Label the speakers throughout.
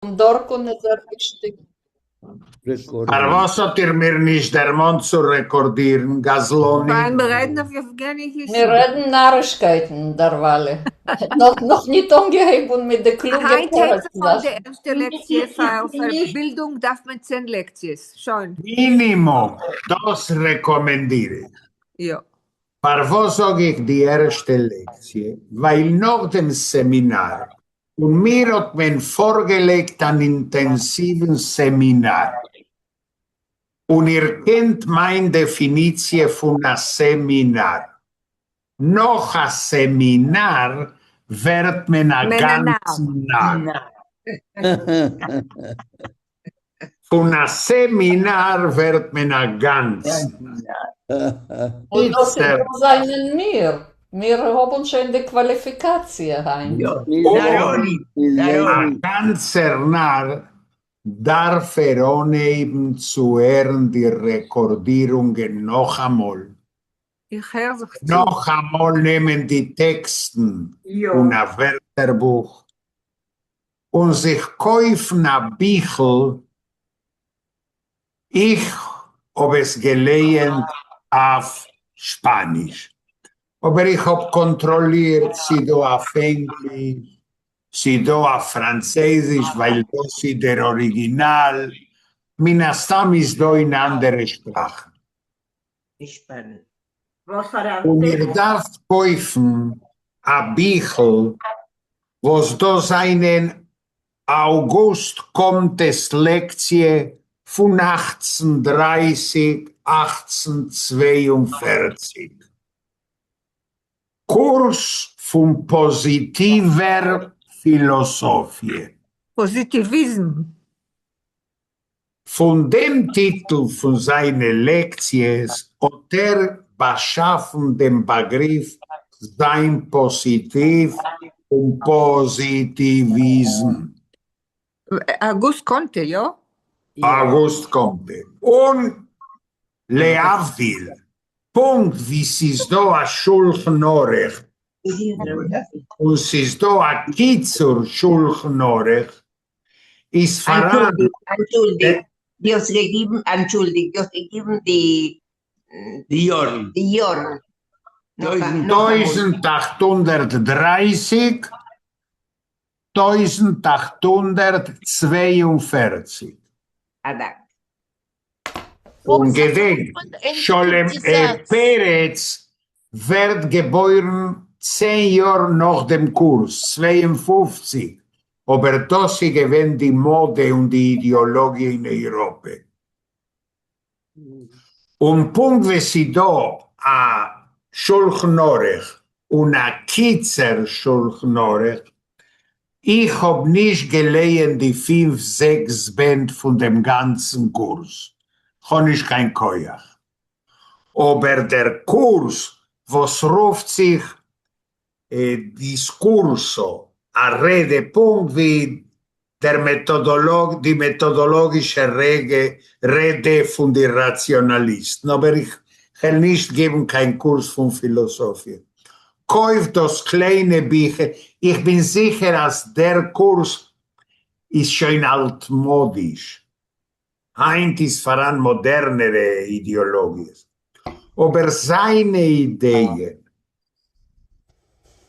Speaker 1: פון דארט אן איז ער געשטיגן.
Speaker 2: פארוואס האט איר מיר נישט דערמאנט צו רעקארדירן, גזלנים?
Speaker 3: ווייל מיר רעדן אויף יעווגעני הישן.
Speaker 1: מיר רעדן נארישקייטן דערווייל. נאך ניט אנגעהויבן מיט די קלוגע
Speaker 3: היינט הייבט זיך אן די
Speaker 1: פרץ זאכן.
Speaker 3: ערשטע לעקציע, פאר בילדונג דארף מען 10 לעקציעס. שוין.
Speaker 2: מינימום, דאס רעקאמענדיר איך.
Speaker 3: יא.
Speaker 2: פארוואס זאג איך די ערשטע לעקציע? ווייל נאך דעם סעמינאר און מיר האט מען פארגעלייגט אן אינטענסיוון סעמינאר, און איר קענט מיין דעפיניציע פון א סעמינאר, נאך א סעמינאר ווערט מען א גאנצן נאר. פון א סעמינאר ווערט מען א גאנצן.
Speaker 1: און דאס זענען מיר. מיר האבן שוין די קוואליפיקאציע היינט.
Speaker 2: און א גאנצער נאר דארף ער אנהייבן צו הערן די רעקארדירונגען נאכאמאל.
Speaker 3: איך הער זיך צו.
Speaker 2: נאכאמאל נעמען די טעקסטן און א ווערטערבוך און זיך קויפן א ביכל, איך האב עס געלייענט אויף שפאניש, אבער איך האב קאנטראלירט ס'דא אויף ענגליש, ס'דא אויף פראנצעזיש ווייל דאס איז דער אריגינאל, מן הסתם איז דא אין אנדערע שפראכן. און איר דארפט קויפן א ביכל וואס דאס זענען אוגוסט קאנטע'ס לעקציע פון 1830, 1842, קורס פון פאזיטיווער פילאסאפיע.
Speaker 3: פאזיטיוויזם.
Speaker 2: פון דעם טיטל פון זיינע לעקציעס האט ער באשאפן דעם באגריף זיין פאזיטיוו און פאזיטיוויזם.
Speaker 3: אוגוסט קאנטע, יא?
Speaker 2: אוגוסט קאנטע. און להבדיל, פונקט ווי ס'איז דא א שולחן ערוך און ס'איז דא א קיצור שולחן ערוך, איז פאראן.
Speaker 4: אנטשולדיגט, דו האסט געגעבן, אנטשולדיגט, דו האסט געגעבן די
Speaker 5: די יארן.
Speaker 4: די יארן.
Speaker 2: 1830, 1842.
Speaker 4: א דאנק.
Speaker 2: און געדענק, שלום פרץ ווערט געבוירן 10 יאר נאך דעם קורס, 52, אבער דאס איז געווען די מאדע און די אידעאלאגיע אין אייראפע. און פונקט ווי ס'איז דא א שולחן ערוך און א קיצור שולחן ערוך, איך האב נישט געלייענט די פינף זעקס בענד פון דעם גאנצן קורס, כ'האב נישט קיין כח. אבער דער קורס וואס רופט זיך דיסקורסא, א רעדע פונקט ווי דער מעטאדאלאג, די מעטאדאלאגישע רעדע פון די ראציאנאליסטן, אבער איך וועל נישט געבן קיין קורס פון פילאסאפיע. קויף דאס קליינע ביכל, איך בין זיכער אז דער קורס איז שוין אלטמאדיש, היינט איז פאראן מאדערנערע אידעאלאגיעס, אבער זיינע אידעען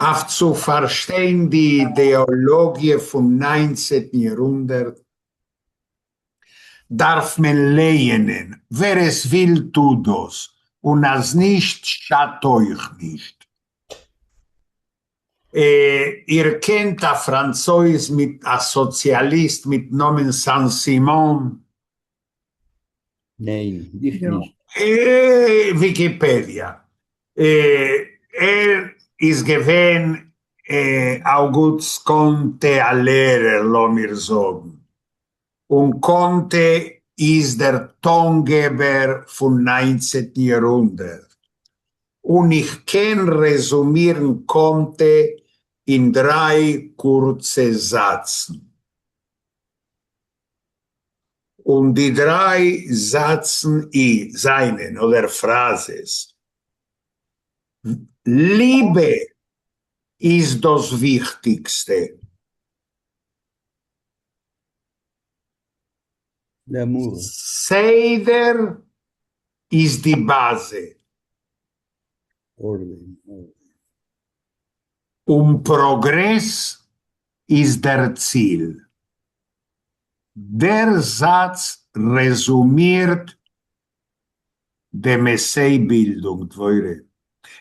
Speaker 2: אויף צו פארשטיין די אידעאלאגיע פון 19טן יארהונדערט דארף מען לייענען, ווער עס וויל טוט דאס, און אז נישט שאדט אויך נישט. איר קענט א פראנצויז מיט א סאציאליסט מיט נאמען סאן סימאן?
Speaker 5: ניין, איך נישט.
Speaker 2: וויקיפעדיע. ער איז געווען אוגוסט קאנטע א לערער לאמיר זאגן, און קאנטע איז דער טאנגעבער פון 19טן יארהונדערט, און איך קען רעזומירן קאנטע אין דריי קורצע זאצן. און די דריי זאצן זענען, אדער פראזעס, ליבע איז דאס וויכטיגסטע.
Speaker 5: L'amour.
Speaker 2: סדר איז די באַזע.
Speaker 5: Orden, orden.
Speaker 2: און פּראָגרעס איז דער ציל. דער זאַץ רעזומירט דעם עסיי בילדונג, דבורה.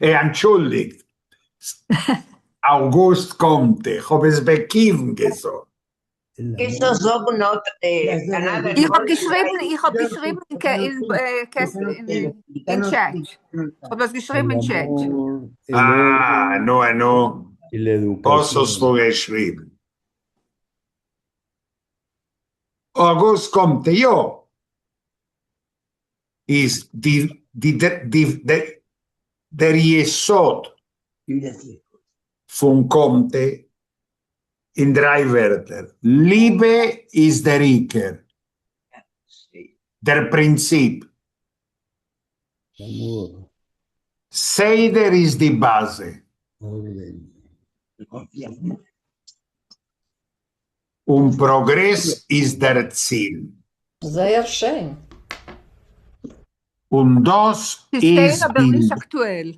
Speaker 2: אה, אַנטשולדיקט, אויגוסט קאָנטע, כ'האָב עס בכּיוון געזאָגט.
Speaker 4: קענסט דאָס זאָגן נאָך another
Speaker 3: איך האָב געשריבן, איך האָב געשריבן אין אין chat. איך האָב דאָס געשריבן אין chat.
Speaker 2: אה, נו, נו. וואָס האָסטו געשריבן? אויגוסט קאָנטע, יאָ. איז די, די, די, די, דער יסוד פֿון קאָנטע אין דרײַ ווערטער. ליבע איז דער עיקר. דער פּרינציפּ. סדר איז די באַזע. און פּראָגרעס איז דער ציל.
Speaker 1: זייער שיין.
Speaker 2: און דאָס איז
Speaker 3: שיין, אָבער נישט אַקטועל.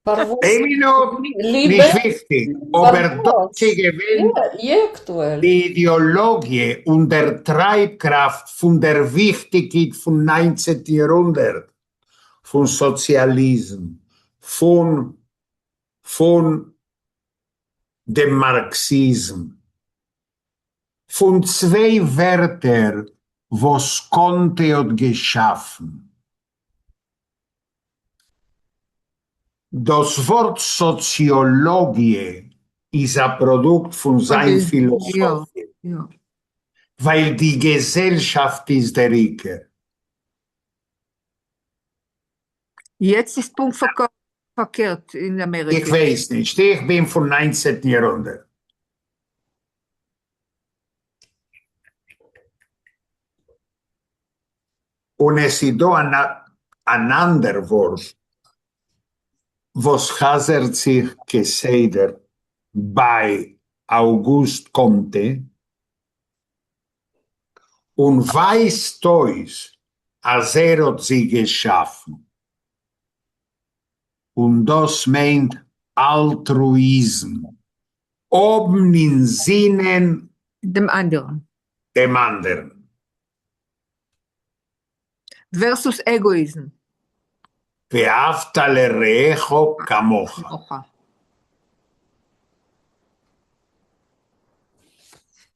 Speaker 1: פֿאַר וואָס
Speaker 2: איין מינוט,
Speaker 1: ליבע?
Speaker 2: נישט וויכטיק, אָבער דאָס איז געווען
Speaker 1: יאָ, אַקטועל.
Speaker 2: די אידעאָלאָגיע און דער טרײַבקראַפֿט פֿון דער וויכטיקייט פֿון 19טן יאָרהונדערט, פֿון סאָציאַליזם, פֿון, פֿון דעם מאַרקסיזם, פֿון צוויי ווערטער וואָס קאָנטע האָט געשאַפֿן. דאָס וואָרט סאָציאָלאָגיע איז אַ פּראָדוקט פֿון זײַן פֿילאָסאָפֿיע, ווײַל די געזעלשאַפֿט איז דער עיקר.
Speaker 3: יעצט איז פּונקט פֿאַרקערט אין אַמעריקע.
Speaker 2: איך ווייס נישט, איך בין פֿון 19טן יאָרהונדערט. און עס איז דאָ אַן אַנדער וואָרט, וואָס חזרט זיך כּסדר בײַ אויגוסט קאָנטע און ווײַזט אויס, אַז ער האָט זי געשאַפֿן. און דאָס מיינט אַלטרואיזם, האָבן אין זינען
Speaker 3: דעם אַנדערן.
Speaker 2: דעם אַנדערן.
Speaker 3: Versus עגאָיזם.
Speaker 2: ואהבת לרעך כמוך.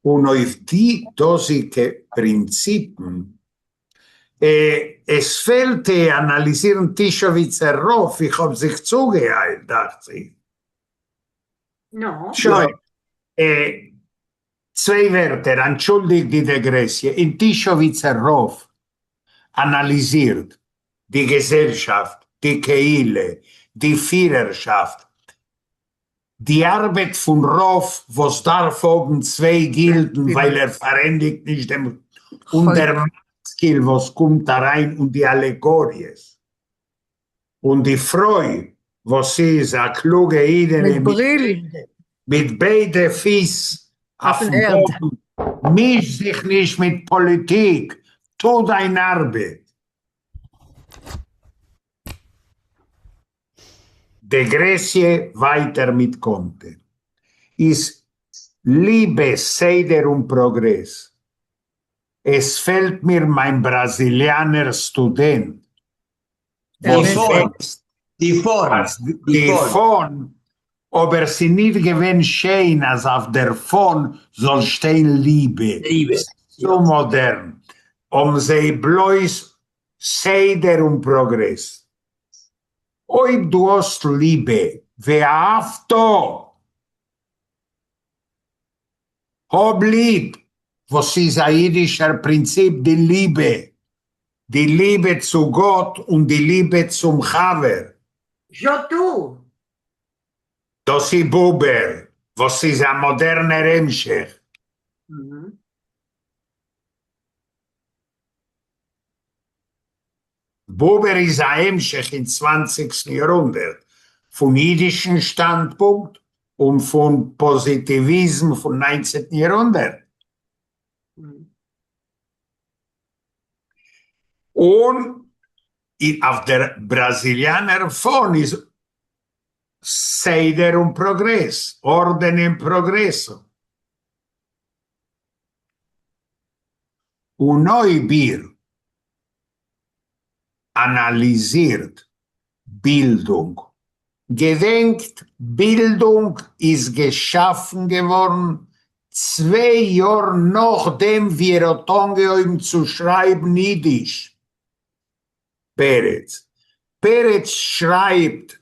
Speaker 2: און אויף די דאָזיקע פּרינציפּן, עס פֿעלט אַנאַליזירן טישעוויצער רבֿ, איך האָב זיך צוגעאײַלט, דאַכט זיך. שוין. צוויי ווערטער, אַנטשולדיקט די דיגרעסיע, אין טישעוויצער רבֿ אַנאַליזירט די געזעלשאַפֿט, די קהילה, די פֿירערשאַפֿט, די אַרבעט פֿון רבֿ, וואָס דאַרף האָבן צוויי גילדן, ווײַל ער פֿאַרענדיקט נישט דעם, און דער משׂכּיל, וואָס קומט אַרײַן, און די אַלעגאָריעס. און די פֿרוי, וואָס איז אַ קלוגע ייִדענע
Speaker 3: מיט ברילן.
Speaker 2: מיט ביידע פֿיס אויפֿן באָדן, מיש זיך נישט מיט פּאָליטיק, טו דײַן אַרבעט. דיגרעסיע ווײַטער מיט קאָנטע איז ליבע, סדר און פּראָגרעס. עס פֿעלט מיר מײַן בראַזיליאַנער סטודענט,
Speaker 5: די פֿאָן, די פֿאָן,
Speaker 2: די פֿאָן, אָבער ס'איז ניט געווען שיין, אַז אויף דער פֿאָן זאָל שטיין ליבע.
Speaker 5: ליבע.
Speaker 2: צו מאָדערן. האָבן זיי בלויז סדר און פּראָגרעס. אויב דו האָסט ליבע, ואהבת, האָב ליב, וואָס איז אַ ייִדישער פּרינציפּ, די ליבע. די ליבע צו גאָט און די ליבע צום חבֿר.
Speaker 6: זשאָ טו.
Speaker 2: דאָס איז בובער, וואָס איז אַ מאָדערנער המשך. בובער איז אַ המשך אין 20סטן יאָרהונדערט פֿון ייִדישן שטאַנדפּונקט און פֿון פּאָזיטיוויזם פֿון 19טן יאָרהונדערט. און אויף דער בראַזיליאַנער פֿאָן איז סדר און פּראָגרעס, Ordem e Progresso. און אויב איר אַנאַליזירט בילדונג, געדענקט, בילדונג איז געשאַפֿן געוואָרן צוויי יאָר נאָך דעם ווי ער האָט אָנגעהויבן צו שרײַבן ייִדיש. פּרץ. פּרץ שרײַבט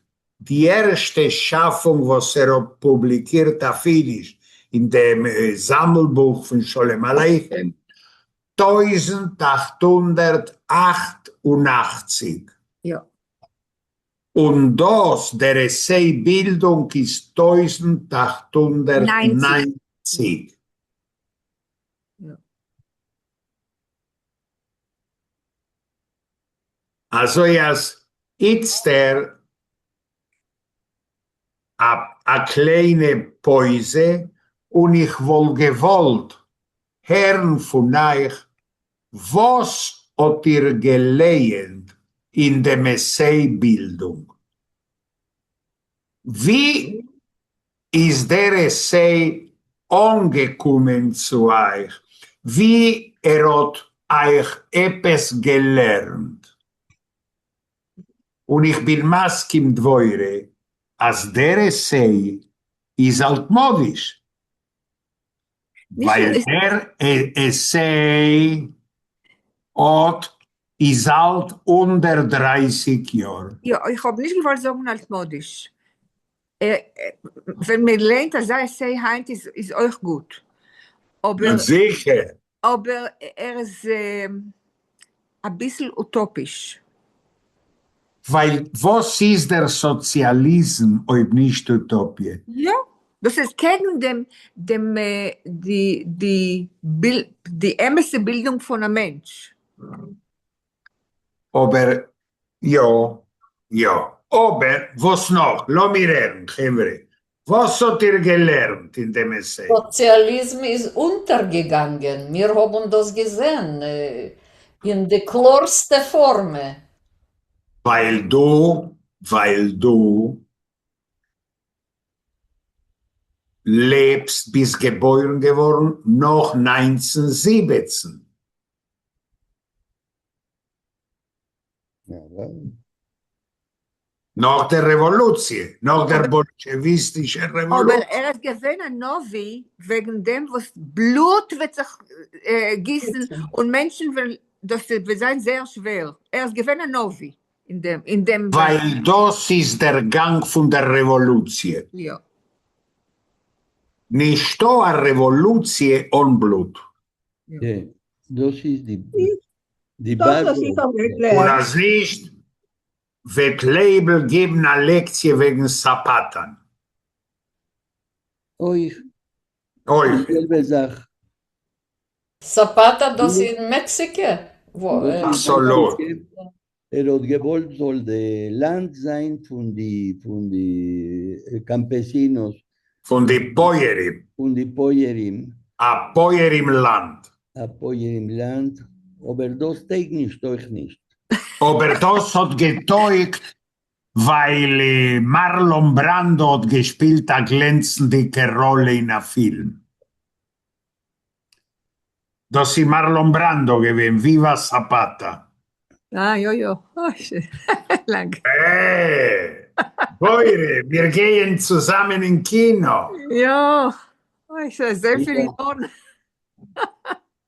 Speaker 2: די ערשטע שאַפֿונג וואָס ער האָט פּובליקירט אויף ייִדיש אין דעם זאַמלבוך פֿון שלום-עליכם, 1888.
Speaker 3: יא.
Speaker 2: און דאס דער עסיי בילדונג איז 1890.
Speaker 3: יא.
Speaker 2: אזוי אז איצטער א קליינע פויזע און איך וואלט געוואלט הערן פון אייך וואס האט איר געלייענט אין דעם עסיי בילדונג? ווי איז דער עסיי אנגעקומען צו אייך? ווי ער האט אייך עפעס געלערנט? און איך בין מסכים דבורה אז דער עסיי איז אלטמאדיש, ווייל דער עסיי האט איז אלט 130 יאר.
Speaker 3: יא, איך האב נישט געוואלט זאגן אלטמאדיש. ווען מען ליינט אזא עסיי היינט איז אויך גוט. אבער
Speaker 2: זיכער.
Speaker 3: אבער ער איז אביסל אוטאפיש.
Speaker 2: ווייל וואס איז דער סאציאליזם אויב נישט אוטאפיע?
Speaker 3: יא, דאס איז קעגן דעם דעם די די די אמת'ע בילדונג פון א מענטש.
Speaker 2: אבער יא יא. אבער וואס נאך? לאמיר הערן חברה, וואס האט איר געלערנט אין דעם עסיי?
Speaker 1: סאציאליזם איז אונטערגעגאנגען, מיר האבן דאס געזען אין די קלארסטע פארמע.
Speaker 2: ווייל דו, ווייל דו לעבסט, ביסט געבוירן געווארן נאך 1917. נאך דער רעוואלוציע, נאך דער באלשעוויסטישער רעוואלוציע.
Speaker 3: אבער ער איז געווען א נביא וועגן דעם וואס בלוט וועט זיך גיסן און מענטשן וועלן, דאס וועט זיין זייער שווער, ער איז געווען א נביא אין דעם, אין דעם.
Speaker 2: ווייל דאס איז דער גאנג פון דער רעוואלוציע.
Speaker 3: יא.
Speaker 2: נישטא א רעוואלוציע אן בלוט.
Speaker 7: יא, דאס איז די די
Speaker 6: דאס וואס
Speaker 7: באזע.
Speaker 6: איך האב געקלערט.
Speaker 2: און אז נישט, וועט לייבל געבן א לעקציע וועגן סאפאטאן.
Speaker 7: אויך.
Speaker 2: אויך.
Speaker 7: די זעלבע זאך.
Speaker 1: סאפאטא דאס אין מעקסיקע?
Speaker 2: אבסאלוט.
Speaker 7: ער האט געוואלט זאל די לאנד זיין פון די פון די campesinos.
Speaker 2: פון די פויערים.
Speaker 7: פון די פויערים.
Speaker 2: א פויערים לאנד.
Speaker 7: א פויערים לאנד, אבער דאס טויג נישט אויך נישט.
Speaker 2: אבער דאס האט געטויגט ווייל מארלאן בראנדא האט געשפילט א גלענצנדיגע ראלע אין א פילם. דאס איז מארלאן בראנדא געווען, Viva Zapata.
Speaker 3: אה, יא יא. אוי, לאנג.
Speaker 2: אה! בורא, מיר גייען צוזאמען אין קינא.
Speaker 3: יא. אוי, ס'איז אזויפיל יארן.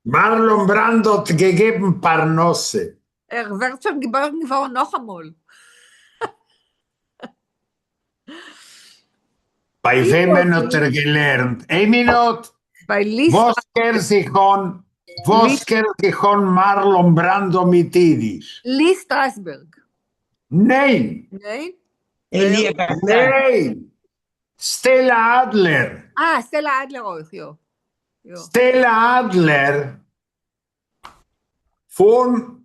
Speaker 2: מארלאן בראנדא האט געגעבן פרנסה.
Speaker 3: ער ווערט שוין געבוירן געווארן נאכאמאל.
Speaker 2: ביי וועמען האט ער געלערנט? איין מינוט!
Speaker 3: ביי ליסט.
Speaker 2: וואס קער זיך אן, וואס קער זיך אן מארלאן בראנדא מיט אידיש?
Speaker 3: לי סטראסבערג.
Speaker 2: ניין!
Speaker 3: ניין?
Speaker 5: אלי' קאסאן.
Speaker 2: ניין! סטעלא אדלער.
Speaker 3: אה, סטעלא אדלער אויך, יא. יא.
Speaker 2: סטעלא אדלער פון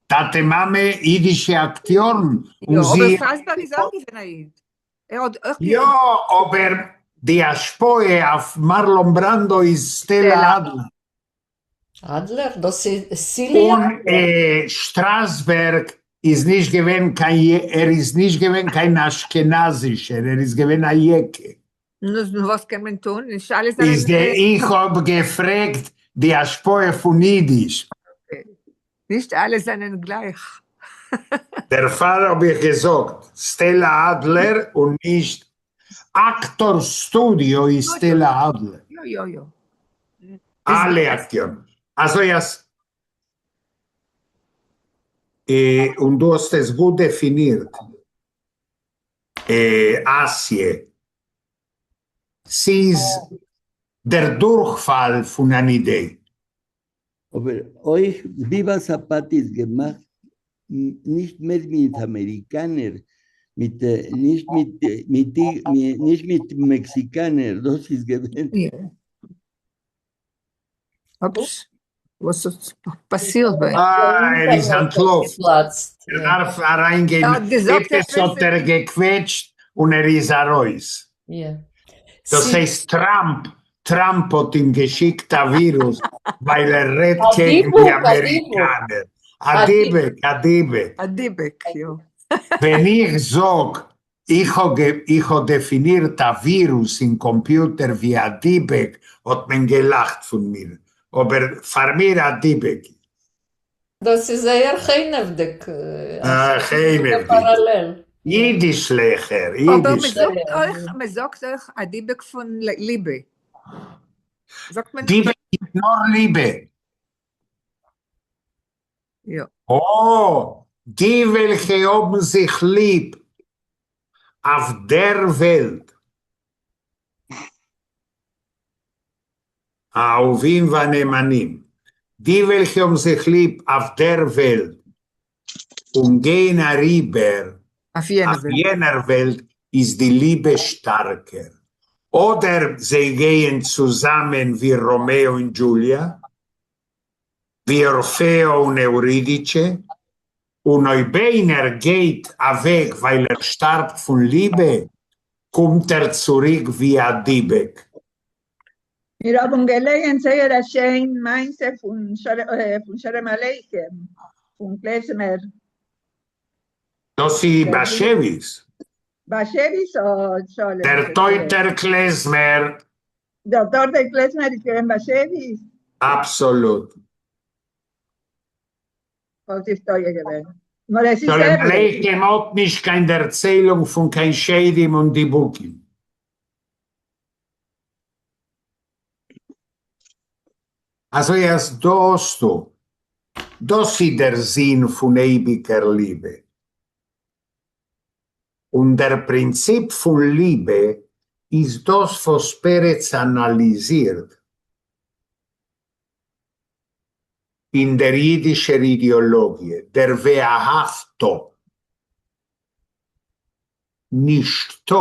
Speaker 2: טאטע מאמע אידישע אקטיארן
Speaker 3: יא,
Speaker 2: און
Speaker 3: אבער
Speaker 2: זי.
Speaker 3: סטראסבערג איז אויך געווען א איד. ער האט אויך
Speaker 2: יא, אבער די השפעה אויף מארלאן בראנדא איז סטעלא אדלער.
Speaker 1: אדלער? דאס איז סיליע
Speaker 2: און
Speaker 1: אדלער.
Speaker 2: שטראסבערג איז נישט געווען קיין, ער איז נישט געווען קיין אשכנזישער, ער איז געווען א יעקע.
Speaker 3: נו, וואס קען מען טון? נישט אלע
Speaker 2: איז
Speaker 3: זענען.
Speaker 2: די, איך האב געפרעגט די השפעה פון אידיש.
Speaker 3: נישט אלע זענען גלייך.
Speaker 2: דערפאר האב איך געזאגט סטעלא אדלער און נישט אקטאר סטודיאו איז סטעלא אדלער.
Speaker 3: יא יא יא.
Speaker 2: אלע אקטיארן. אזוי אז און דו האסט עס גוט דעפינירט, אסיע. ס'איז דער דורכפאל פון אן אידעי.
Speaker 7: אבער אויך וויווא זאפאטא איז געמאכט נישט מער מיט אמעריקאנער, מיט נישט מיט מיט נישט מיט מעקסיקאנער, דאס איז געווען.
Speaker 3: אופס, וואס האט פאסירט ביי אים?
Speaker 2: אה, ער איז אנטלאפן. ער דארף אריינגיין,
Speaker 3: ער האט געזאגט
Speaker 2: עפעס האט ער געקוועטשט און ער איז ארויס. דאס הייסט טראמפ, טראמפ האט אים געשיקט א ווירוס ווייל ער רעדט קעגן די אמעריקאנער. א דיבוק, א דיבוק.
Speaker 3: א דיבוק, יא.
Speaker 2: ווען איך זאג איך האב איך האב דעפינירט א ווירוס אין קאמפיוטער ווי א דיבוק האט מען געלאכט פון מיר, אבער פאר מיר א דיבוק.
Speaker 1: דאס איז זייער חנעוודיג.
Speaker 2: אה, חנעוודיג.
Speaker 1: פאראלעל.
Speaker 2: אידישלעכער,
Speaker 3: אבער
Speaker 2: אידישלעכער.
Speaker 3: מ'זאגט אויך, מ'זאגט אויך א דיבוק פון ליבע. זאגט מען.
Speaker 2: דיבוק איז נאר ליבע.
Speaker 3: יא.
Speaker 2: אָ, די וועלכע האָבן זיך ליב אויף דער וועלט. האהובים והנאמנים, די וועלכע האבן זיך ליב אויף דער וועלט און גייען אריבער
Speaker 3: אויף יענער
Speaker 2: אויף יענער וועלט איז די ליבע שטארקער. אדער זיי גייען צוזאמען ווי ראמעא און דזשוליא, ווי אורפעא און עורידיטשע, און אויב איינער גייט אוועק ווייל ער שטארבט פון ליבע, קומט ער צוריק ווי א דיבוק.
Speaker 8: מיר האבן געלייענט זייער א שיין מעשה פון שלום עליכם פון קלעזמער.
Speaker 2: דאס איז באשעוויס.
Speaker 8: באשעוויס אדער שלום?
Speaker 2: דער טויטער קלעזמער.
Speaker 8: דער טויטער קלעזמער איז געווען באשעוויס?
Speaker 2: אבסאלוט.
Speaker 8: וואלט איך טועה געווען. נאר עס איז
Speaker 2: שלום
Speaker 8: ערליך.
Speaker 2: עליכם האט נישט קיין דערציילונג פון קיין שדים און דיבוקים. אזוי אז דא האסטו, דאס איז דער זין פון אייביגער ליבע. און דער פרינציפ פון ליבע איז דאס וואס פרץ אנאליזירט אין דער אידישער אידעאלאגיע, דער ואהבת. נישטא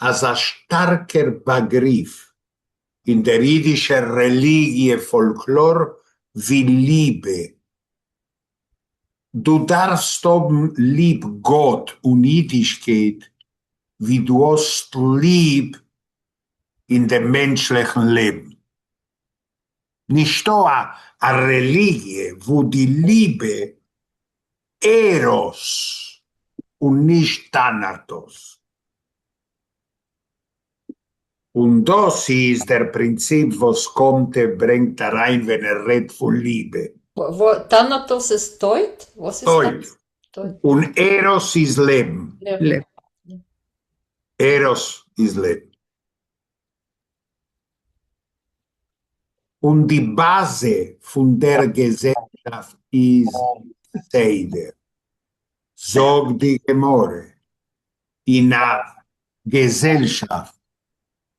Speaker 2: אזא שטארקער באגריף אין דער אידישער רעליגיע פאלקלאר ווי ליבע. דו דארפסט האבן ליב גאט און אידישקייט ווי דו האסט ליב אין דעם מענטשליכן לעבן. נישטא א רעליגיע וואו די ליבע עראס און נישט טאנאטאס. און דאס איז דער פרינציפ וואס קאמטע ברענגט אריין ווען ער רעדט פון ליבע.
Speaker 1: טאנאטאס איז טויט? וואס איז
Speaker 2: טויט. און עראס איז לעבן. עראס איז לעבן. און די באזע פון דער געזעלשאפט איז סדר. זאגט די גמרא, אין א געזעלשאפט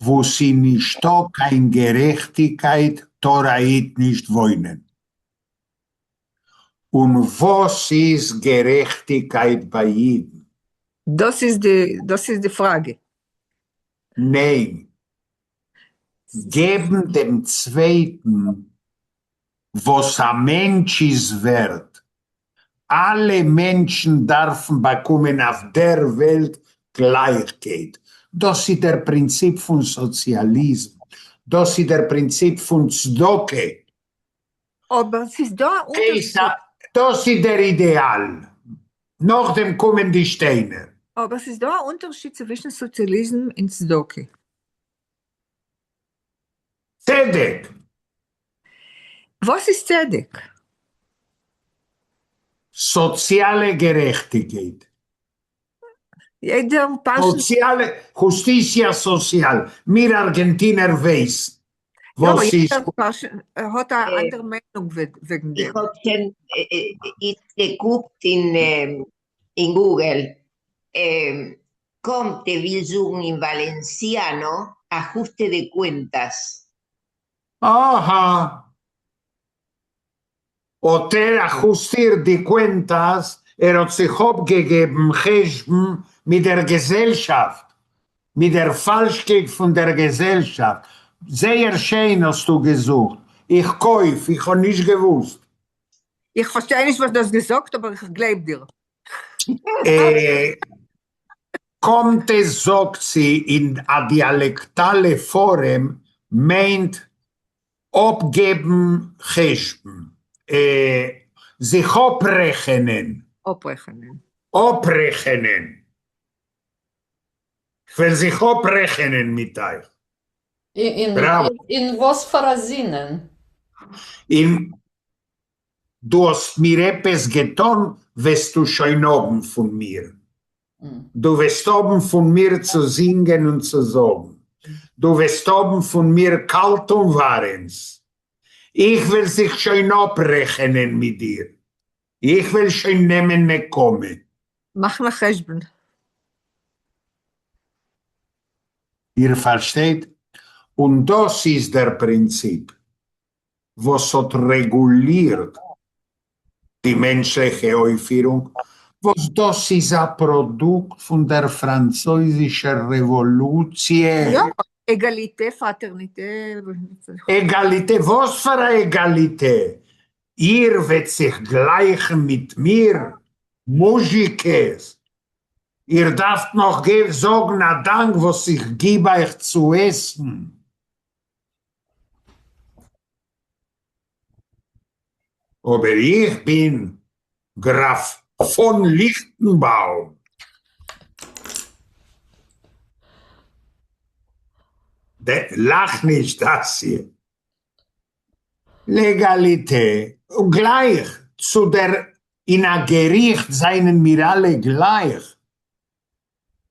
Speaker 2: וואו ס'איז נישטא קיין גערעכטיגקייט טאר א איד נישט וואוינען. און וואס איז גערעכטיגקייט ביי אידן?
Speaker 3: דאס איז די, דאס איז די פראגע.
Speaker 2: ניין. געבן דעם צווייטן וואס א מענטש איז ווערט. אלע מענטשן דארפן באקומען אויף דער וועלט גלייכקייט. דאס איז דער פרינציפ פון סאציאליזם. דאס איז דער פרינציפ פון צדקה.
Speaker 3: אָבער ס'איז דאָ אַ אונטערשיד.
Speaker 2: דאָס איז דער אידעאַל. נאָך דעם קומען די שטיינער.
Speaker 3: אָבער ס'איז דאָ אַ אונטערשיד צווישן סאָציאַליזם און צדקה.
Speaker 2: צדק.
Speaker 3: וואָס איז צדק?
Speaker 2: סאָציאַלע גערעכטיקייט.
Speaker 3: יעדער פאשן.
Speaker 2: סאציאלע, justicia social, מיר ארגענטינער ווייסן וואס איז.
Speaker 3: יא, יעדער פאשן האט א אנדערע מיינונג וועגן דעם.
Speaker 4: איך האב שוין איצט געקוקט אין Google, Compte וויל זאגן אין Valenciano ajuste de cuentas.
Speaker 2: אהא. האט ער אַחוסטירט די cuentas, ער האט זיך אפגעגעבן חשבון מיט דער געזעלשאפט, מיט דער פאלשקייט פון דער געזעלשאפט. זייער שיין האסטו געזאגט, איך קויף, איך האב נישט געוואוסט.
Speaker 3: איך פארשטיי נישט וואס דו האסט געזאגט אבער איך גלייב דיר.
Speaker 2: Compte זאגט זי אין א דיאלעקטאלע פארעם מיינט אפגעבן חשבון, זיך אפרעכענען.
Speaker 3: אפרעכענען.
Speaker 2: אפרעכענען. כ'וועל זיך אפרעכענען מיט אייך.
Speaker 1: אין וואס פאר א זינען?
Speaker 2: אין דו האסט מיר עפעס געטאן וועסטו שוין האבן פון מיר. דו וועסט האבן פון מיר צו זינגען און צו זאגן. דו וועסט האבן פון מיר קאלט און ווארעמס. איך וועל זיך שוין אפרעכענען מיט דיר. איך וועל שוין נעמען נקמה.
Speaker 3: מאכן א חשבון.
Speaker 2: איר פארשטייט? און דאס איז דער פרינציפ וואס האט רעגולירט די מענטשליכע אויפפירונג, וואס דאס איז א פראדוקט פון דער פראנצויזישער רעוואלוציע.
Speaker 3: יא, égalité, fraternité.
Speaker 2: Égalité? וואס פאר א égalité? איר וועט זיך גלייכן מיט מיר, מוזשיקעס? איר דארפט נאך זאגן א דאנק וואס איך גיב אייך צו עסן. אבער איך בין גראף פאן ליכטנבאום. לאך נישט דאסיע. L'égalité, און גלייך צו דער אין א געריכט זענען מיר אלע גלייך.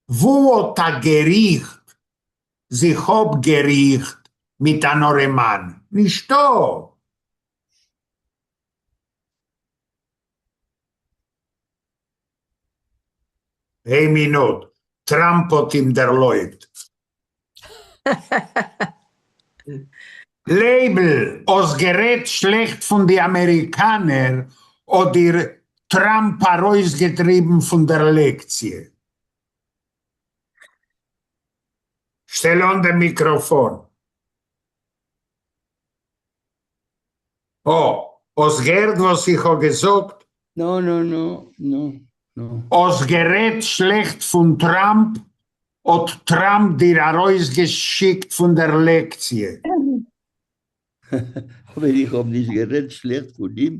Speaker 2: וואו האט א געריכט זיך אפגעריכט מיט אן ארעמאן? נישטא! איין מינוט, טראמפ האט אים דערלויבט. לייבל, האסט גערעדט שלעכט פון די אמעריקאנער האט דיר טראמפ ארויסגעטריבן פון דער לעקציע. שטעל אן דעם מיקראפאן. אה, האסט געהערט וואס איך האב געזאגט?
Speaker 7: No, no, no, no, no.
Speaker 2: האסט גערעדט שלעכט פון טראמפ, האט טראמפ דיר ארויסגעשיקט פון דער לעקציע.
Speaker 7: אבער איך האב נישט גערעדט שלעכט פון אים,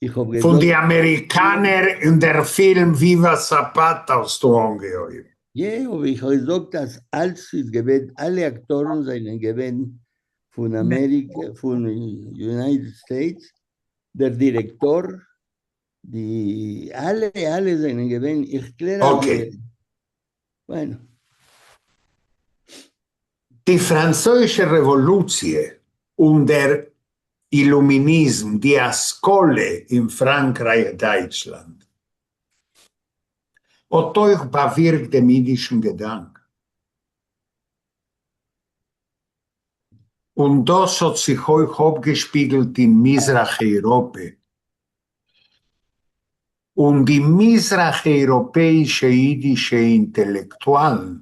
Speaker 7: איך האב געזאגט.
Speaker 2: פון די אמעריקאנער און דער פילם Viva Zapata האסטו אנגעהויבן.
Speaker 7: יע, אבער איך האב געזאגט אז אלץ איז געווען, אלע אקטארן זענען געווען פון אמעריקע, פון United States, דער דירעקטאר, די אלע אלע זענען געווען, איך קלער אז.
Speaker 2: Okay.
Speaker 7: Bueno.
Speaker 2: די פראנצויזישע רעוואלוציע און דער אילומיניזם, די השכלה אין פראנקרייך דייטשלאנד, האט אויך באווירקט דעם אידישן געדאנק. און דאס האט זיך אויך אפגעשפיגלט אין מזרח אייראפע. און די מזרח אייראפעאישע אידישע אינטעלעקטואלן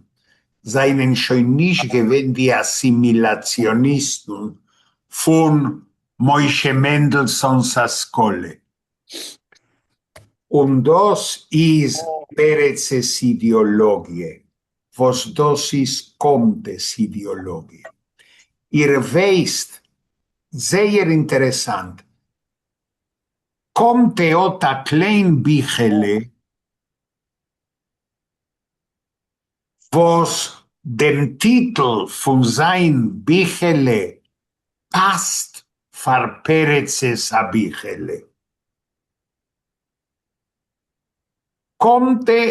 Speaker 2: זענען שוין נישט געווען די אסימילאציאניסטן פון משה מענדלסאן'ס השכלה. און דאס איז פרצ'ס אידעאלאגיע, וואס דאס איז קאמטע'ס אידעאלאגיע. איר ווייסט, זייער אינטערעסאנט. קאָנטע האָט אַ קליין ביכעלע, וואָס דעם טיטל פֿון זײַן ביכעלע פּאַסט פֿאַר פּרצעס אַ ביכעלע. קאָנטע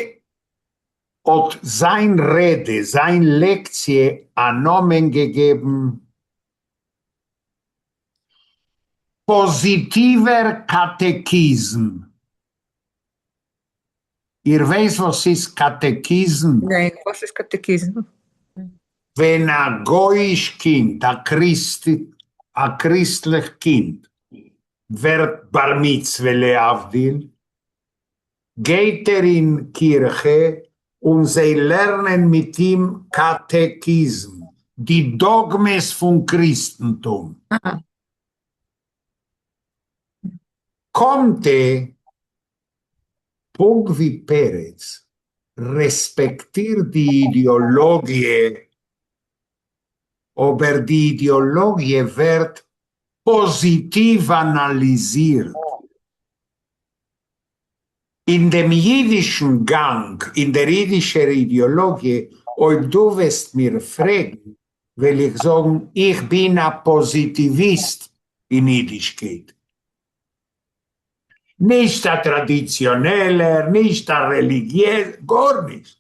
Speaker 2: האָט זײַן רעדע, זײַן לעקציע אַ נאָמען געגעבן פּאָזיטיווער קאַטעכיזם. איר ווייסט וואָס איז קאַטעכיזם?
Speaker 3: ניין, וואָס איז קאַטעכיזם?
Speaker 2: ווען אַ גוייִש קינד, אַ קריסט, אַ קריסטלעך קינד, ווערט בר-מיצווה להבֿדיל, גייט ער אין קירכע און זיי לערנען מיט אים קאַטעכיזם, די דאָגמעס פֿון קריסטנטום. קאָנטע, פּונקט ווי פּרץ, רעספּעקטירט די אידעאָלאָגיע, אָבער די אידעאָלאָגיע ווערט פּאָזיטיוו אַנאַליזירט. אין דעם ייִדישן גאַנג, אין דער ייִדישער אידעאָלאָגיע, אויב דו וועסט מיר פֿרעגן, וועל איך זאָגן, איך בין אַ פּאָזיטיוויסט אין ייִדישקייט. נישט אַ טראַדיציאָנעלער, נישט אַ רעליגיעזער, גאָרנישט.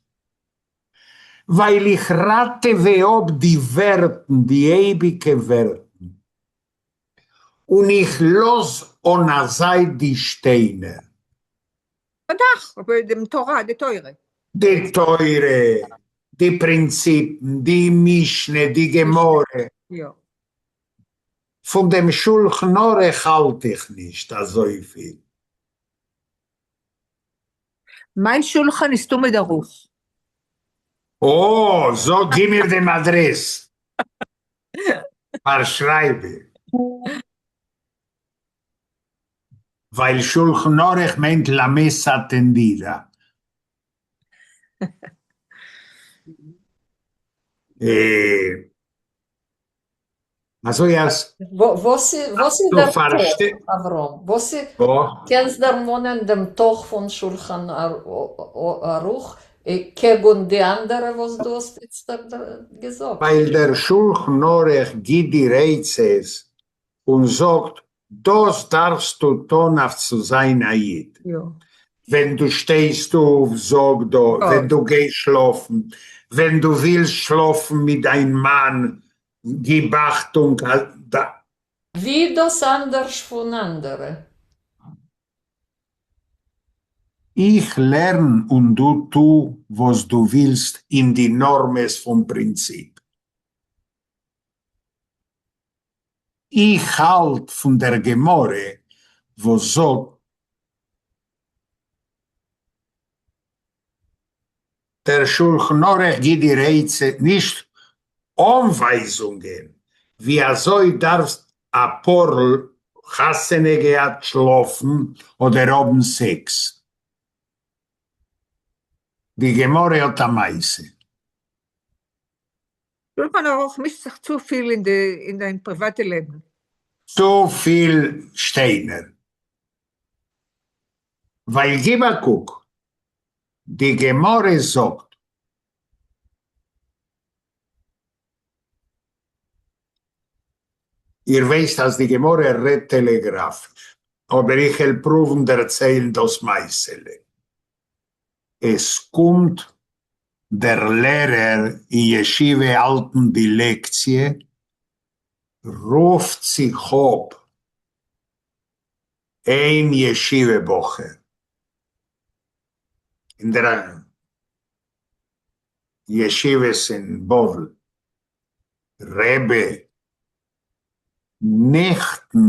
Speaker 2: ווײַל איך ראַטעווע אָפּ די ווערטן, די אייביקע ווערטן. און איך לאז אן א זייט די שטיינער.
Speaker 3: תנך, דעם תורה, די תורה.
Speaker 2: די תורה, די פרינציפן, די משנה, די גמרא.
Speaker 3: יא.
Speaker 2: פון דעם שולחן ערוך האלט איך נישט אזויפיל.
Speaker 3: מיין שולחן איז תמיד ערוך.
Speaker 2: אה, זאג, גיב מיר דעם אדרעס. פארשרייב. ווייל שולחן ערוך מיינט la mesa tendida. אזוי אז.
Speaker 1: וואס איז דער תוך, אברהם? וואס איז, קענסט דערמאנען דעם תוך פון שולחן ערוך קעגן די אנדערע וואס דו האסט איצטער געזאגט?
Speaker 2: ווייל דער שולחן ערוך גיט דיר עצות און זאגט דאס דארפסטו טון אויף צו זיין א איד. ווען דו שטייסט אויף זאג דא, ווען דו גייסט שלאפן, ווען דו ווילסט שלאפן מיט דיין מאן גיב אכטונג אז.
Speaker 1: ווי איז דאס אנדערש פון אנדערע?
Speaker 2: איך לערן און דו טו וואס דו ווילסט אין די נארמעס פון פרינציפ. איך האלט פון דער גמרא וואס זאגט. דער שולחן ערוך גיט דיר עצה, נישט אנווייזונגען, ווי אזוי דארפסט א פארל חתונה געהאט שלאפן אדער האבן סעקס. די גמרא האט א מעשה.
Speaker 3: שולחן ערוך מישט זיך צופיל אין די אין דיין פריוואטע לעבן.
Speaker 2: צופיל שטיינער. ווייל גיב א קוק, די גמרא זאגט. איר ווייסט אז די גמרא רעדט טעלעגראפיש, אבער איך וועל פרואוון דערציילן דאס מעשה'לע. עס קומט דער לערער אין ישיבה האלטן די לעקציע, רופט זיך אפ איין ישיבה בחור אין דער ישיבות אין בבל, רבי, נעכטן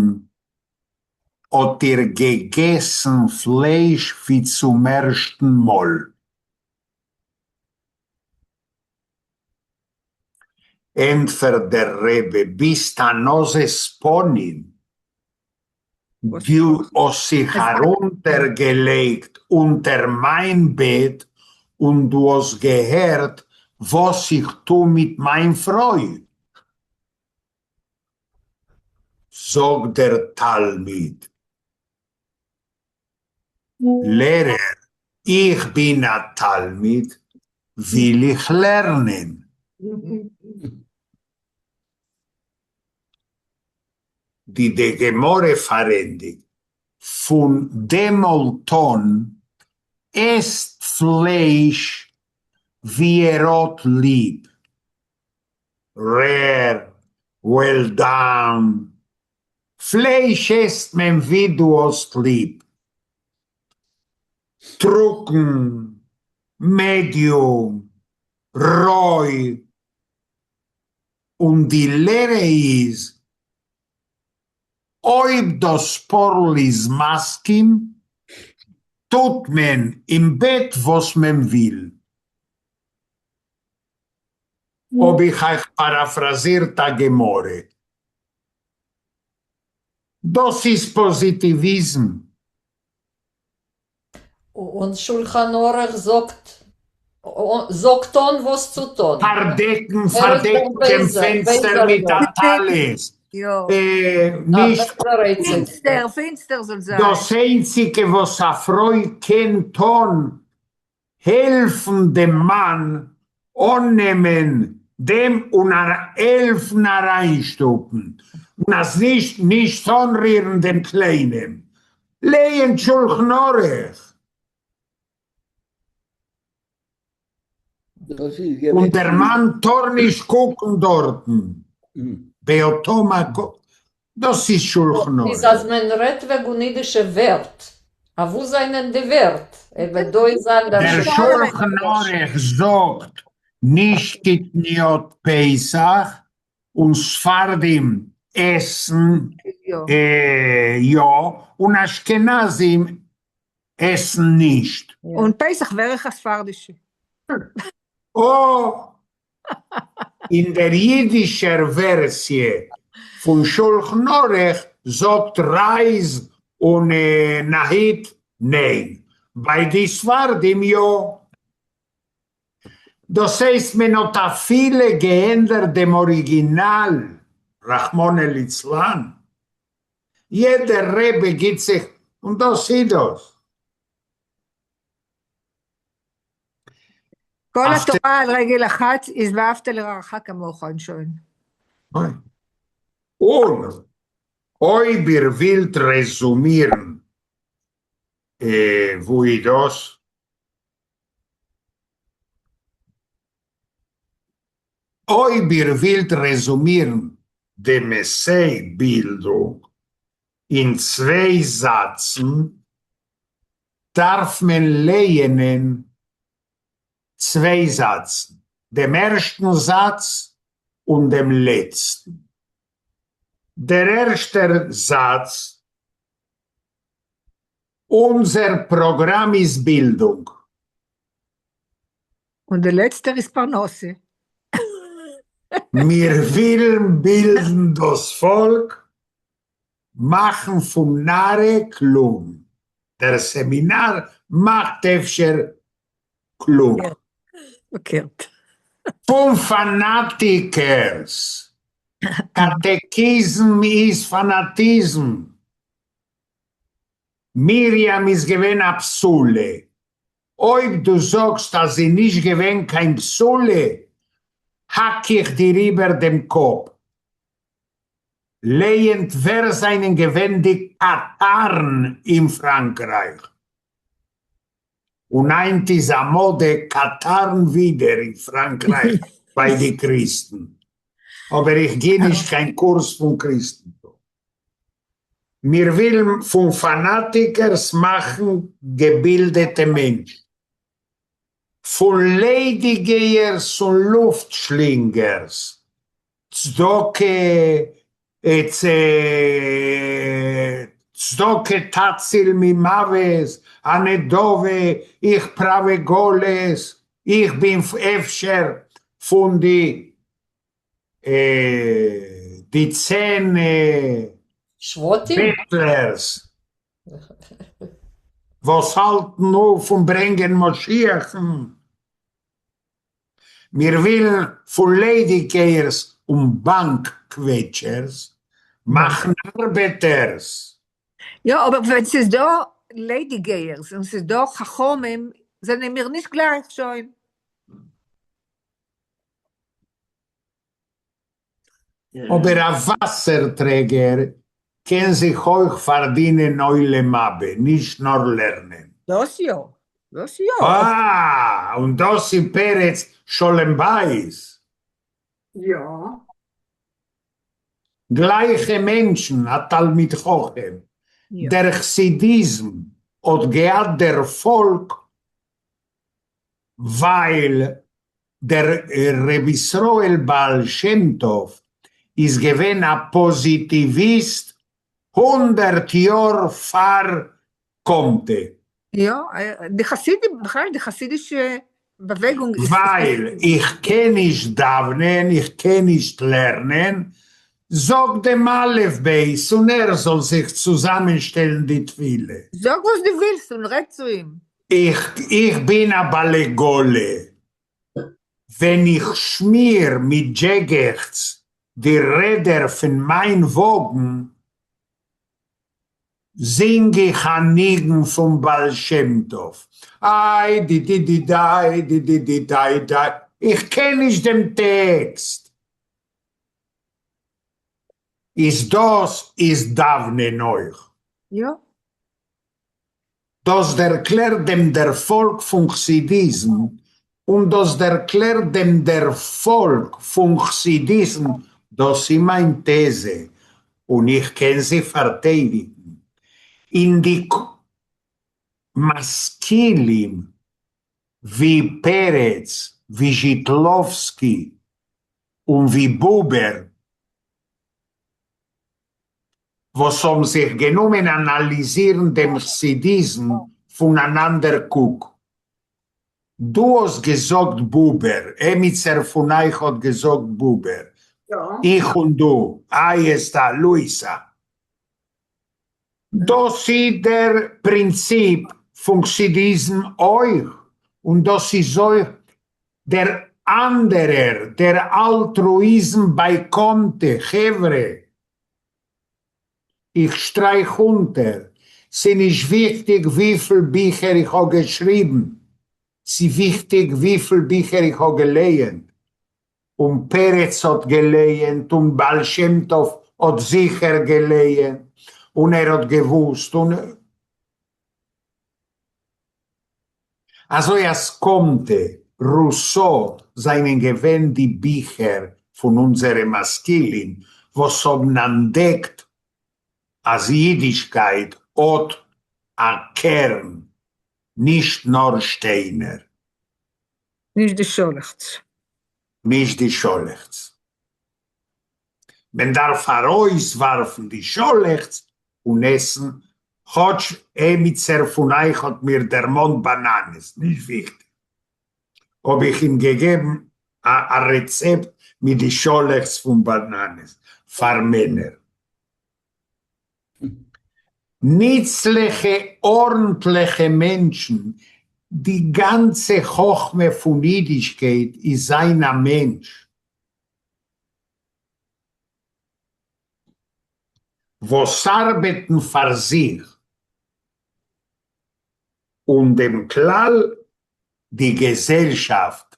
Speaker 2: האט איר געגעסן פלייש ווי צום ערשטן מאל. ענטפערט דער רבי, ביסט אן עזות פנים, דו האסט זיך ארונטערגעלייגט אונטער מיין בעט און דו האסט געהערט וואס איך טו מיט מיין פרוי. זאגט דער תלמיד. לערער, איך בין א תלמיד, וויל איך לערנען. די די גמרא פארענדיגט, פון דעמאלט אן עסט פלייש ווי ער האט ליב, rare, well done, פלייש עסט מען ווי דו האסט ליב, טרוקן, medium, רוי, און די לערע איז אויב דאס פארל איז מסכים טוט מען אין בעט וואס מען וויל. האב איך אייך פאראפראזירט א גמרא. דאס איז פאזיטיוויזם.
Speaker 1: און שולחן עורך זאגט זאגט אן וואס צו טון.
Speaker 2: פארדעקן פארדעקן דעם פענסטער מיט א טלית. נישט
Speaker 3: פינסטער פינסטער זאל זיין.
Speaker 2: דאס איינציגע וואס א פרוי קען טון העלפן דעם מאן אננעמען דעם און העלפן אריינשטופן, און אז נישט, נישט אנרירן דעם קליינעם. לייענט שולחן ערוך. און דער מאן טאר נישט קוקן דארטן באותו מקום, דאס איז שולחן ערוך.
Speaker 1: איז אז מען רעדט וועגן אידישע ווערט, אוואו זענען די ווערט? אבער דא איז אנדערש.
Speaker 2: דער שולחן ערוך זאגט נישט קטניות פסח און ספרדים עסן יא און אשכנזים עסן נישט.
Speaker 3: און פסח ווער איך א ספרדישע.
Speaker 2: או אין דער אידישער ווערסיע פון שולחן ערוך זאגט רייז און נאהיד ניין, ביי די ספרדים יא. דאס הייסט מען האט אפילו געענדערט דעם אריגינאל, רחמנא ליצלן. יעדער רבי גיט זיך און דאס איז דאס.
Speaker 3: כל התורה על רגל אחת איז ואהבת לרעך כמוך און שוין.
Speaker 2: און אויב איר ווילט רעזומירן וואו איז דאס? אויב איר ווילט רעזומירן דעם עסיי בילדונג אין צוויי זאצן, דארף מען לייענען צוויי זאצן, דעם ערשטן זאץ און דעם לעצטן. דער ערשטער זאץ, אונזער פראגראם איז בילדונג.
Speaker 3: און דער לעצטער איז פרנסה.
Speaker 2: מיר ווילן בילדן דאס פאלק, מאכן פון נארע קלוג. דער סעמינאר מאכט אפשר קלוג.
Speaker 3: פארקערט.
Speaker 2: פון פאנאטיקערס. קאטעקיזם איז פאנאטיזם. מרים איז געווען א בתולה. אויב דו זאגסט אז זי נישט געווען קיין בתולה, האק איך דיר איבער דעם קאפ. לייענט ווער זענען געווען די קאטארן אין פראנקרייך. און היינט איז א מאדע קאטארן ווידער אין פראנקרייך ביי די קריסטן. אבער איך גיב נישט קיין קורס פון קריסטנטום. מיר ווילן פון פאנאטיקערס מאכן געבילדעטע מענטשן. פון ליידיגייערס און לופטשלינגערס. צדקה צדקה תציל ממוות, א נדבה, איך פראווע גלות, איך בין אפשר פון די די 10
Speaker 1: שבטים?
Speaker 2: בעטלערס וואס האלטן אויף פון ברענגען משיח'ן. מיר ווילן פון ליידיגייערס און באנק קוועטשערס מאכן ארבעטערס.
Speaker 3: יא, אבער ווען ס'איז דא. ליידיגייערס און ס'איז דא חכמים זענען מיר נישט גלייך שוין.
Speaker 2: אבער א וואסער טרעגער קען זיך אויך פארדינען עולם הבא, נישט נאר לערנען.
Speaker 3: דאס יא, דאס יא.
Speaker 2: אה, און דאס איז פרץ שלום בית.
Speaker 6: יא.
Speaker 2: גלייכע מענטשן, א תלמיד חכם. דער חסידיזם האט געהאט דערפאלג ווייל דער רבי ישראל בעל שם טוב איז געווען א פאזיטיוויסט הונדערט יאר פאר קאמטע.
Speaker 3: יא, די חסידים, בכלל די חסידישע באוועגונג איז.
Speaker 2: ווייל איך קען נישט דאוונען, איך קען נישט לערנען, זאג דעם אלף בית און ער זאל זיך צוזאמענשטעלן די תפילה.
Speaker 3: זאג וואס דו ווילסט און רעד צו אים.
Speaker 2: איך איך בין א בעל עגלה, ווען איך שמיר מיט דזשעגעכץ די רעדער פון מיין וואגן, זינג איך א ניגון פון בעל שם טוב, איי די די די דיי די די די דיי דיי, איך קען נישט דעם טעקסט. איז דאס איז דאוונען אויך?
Speaker 3: יא.
Speaker 2: דאס דערקלערט דעם דערפאלג פון חסידיזם, און דאס דערקלערט דעם דערפאלג פון חסידיזם, דאס איז מיין טעזע, און איך קען זי פארטיידיגן. אין די משכילים ווי פרץ, ווי זשיטלאווסקי און ווי בובער, וואס האבן זיך גענומען אנאליזירן דעם חסידיזם פון אן אנדער קוק. דו האסט געזאגט בובער, עמיצער פון אייך האט געזאגט בובער, איך און דו, ahí está, לואיסא. דאס איז דער פרינציפ פון חסידיזם אויך, און דאס איז אויך דער אנדערער, דער אלטרואיזם ביי קאמטע, חברה, איך שטרייך אונטער, ס'נישט וויכטיג וויפיל ביכער איך האב געשריבן, ס'וויכטיג וויפיל ביכער איך האב געלייענט, און פרץ האט געלייענט און בעל שם טוב האט זיכער געלייענט און ער האט געוואוסט און אזוי אז קאמטע, רוסא זענען געווען די ביכער פון אונזערע משכילים וואס האבן אנטדעקט אז אידישקייט האט א קערן, נישט נאר שטיינער.
Speaker 3: נישט די שאלעכץ.
Speaker 2: נישט די שאלעכץ. מען דארף ארויסווארפן די שאלעכץ און עסן, כאטש עמיצער פון אייך האט מיר דערמאנט באנאנעס, נישט וויכטיג, האב איך אים געגעבן א רעצעפט מיט די שאלעכץ פון באנאנעס פאר מענער. ניצליכע ארנטליכע מענטשן, די גאנצע חכמה פון אידישקייט איז זיין א מענטש וואס ארבעטן פאר זיך און דעם כלל, די געזעלשאפט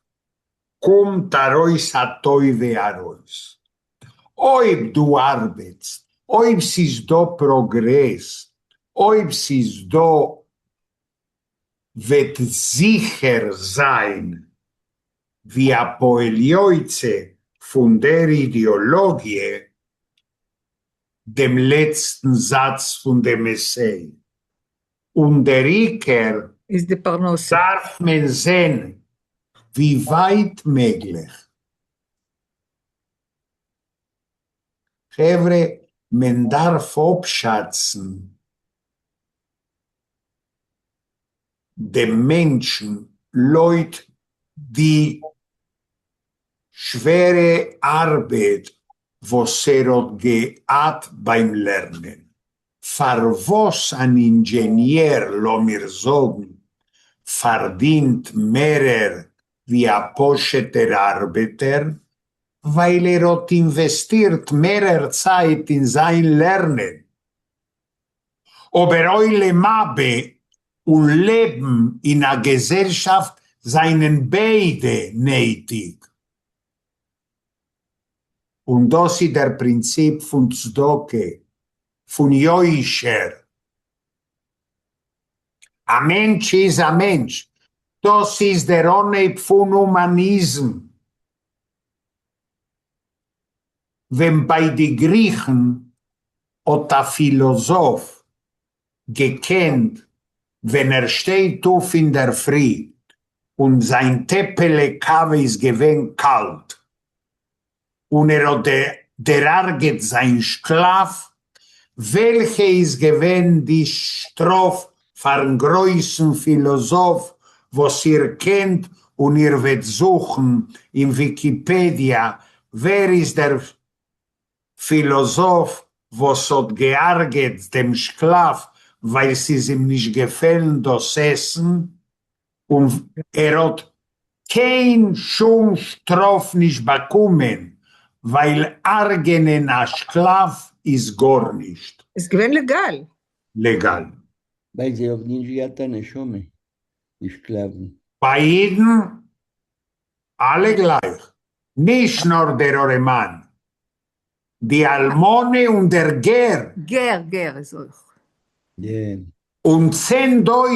Speaker 2: קומט ארויס א טובה ארויס. אויב דו ארבעטסט, אויב ס'איז דא פראגרעס, אויב ס'איז דא וועט זיכער זיין ווי א פועל יוצא פון דער אידעאלאגיע דעם לעצטן זאץ פון דעם עסיי. און דער עיקר
Speaker 3: איז די פרנסה.
Speaker 2: דארף מען זען ווי ווייט מעגליך. חברה מען דארף אפשאצן דעם מענטשן לויט די שווערע ארבעט וואס ער האט געהאט ביים לערנען. פארוואס אן אינדזשעניער לאמיר זאגן פארדינט מערער ווי א פשוט'ער ארבעטער, ווייל ער האט אינוועסטירט מערער צייט אין זיין לערנען. אבער עולם הבא און לעבן אין א געזעלשאפט זענען ביידע נויטיג. און דאס איז דער פרינציפ פון צדקה, פון יושר. א מענטש איז א מענטש, דאס איז דער אנהייב פון הומאניזם. ווען ביי די גריכן האט א פילאזאף געקענט ווען ער שטייט אויף אינדערפרי און זיין טעפעלע קאווע איז געווען קאלט און ער האט דערהרגעט זיין שקלאף, וועלכע איז געווען די שטראף פארן גרויסן פילאזאף וואס איר קענט און איר וועט זוכן אין וויקיפעדיע ווער איז דער פילאזאף וואס האט געהרגעט דעם שקלאף ווייל ס'איז אים נישט געפעלן דאס עסן און ער האט קיין שום שטראף נישט באקומען ווייל הרג'ענען א שקלאף איז גארנישט.
Speaker 3: איז געווען לעגאל.
Speaker 2: לעגאל.
Speaker 7: ווייל זיי האבן נישט געהאט א נשמה, די שקלאפן.
Speaker 2: ביי אידן אלע גלייך, נישט נאר דער ארעמאן, די אלמנה און דער גר.
Speaker 3: גר, גר איז אויך.
Speaker 7: יא.
Speaker 2: און 10 דורות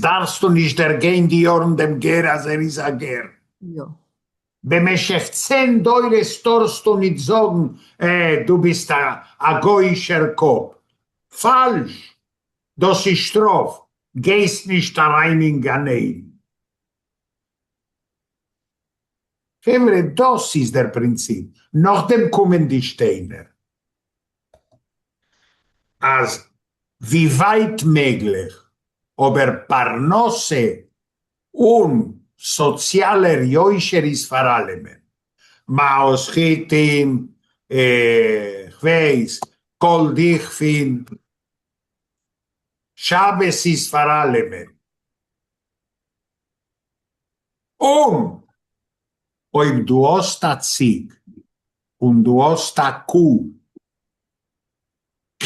Speaker 2: דארפסטו נישט דערגיין די יארן דעם גר אז ער איז א גר.
Speaker 3: יא.
Speaker 2: במשך 10 דורות טארסטו ניט זאגן, אה, דו ביסט א גוי'אישער קאפ. פאלש! דאס איז שטראף, גייסט נישט אריין אין גן עדן. חברה, דאס איז דער פרינציפ, נאכדעם קומען די שטיינער. אז ווי ווייט מעגליך, אבער פרנסה און סאציאלער יושר איז פאר אלעמען. מעות חיטים, כ'ווייס, כל דכפין, שבת איז פאר אלעמען. און אויב דו האסט א ציג און דו האסט א קו,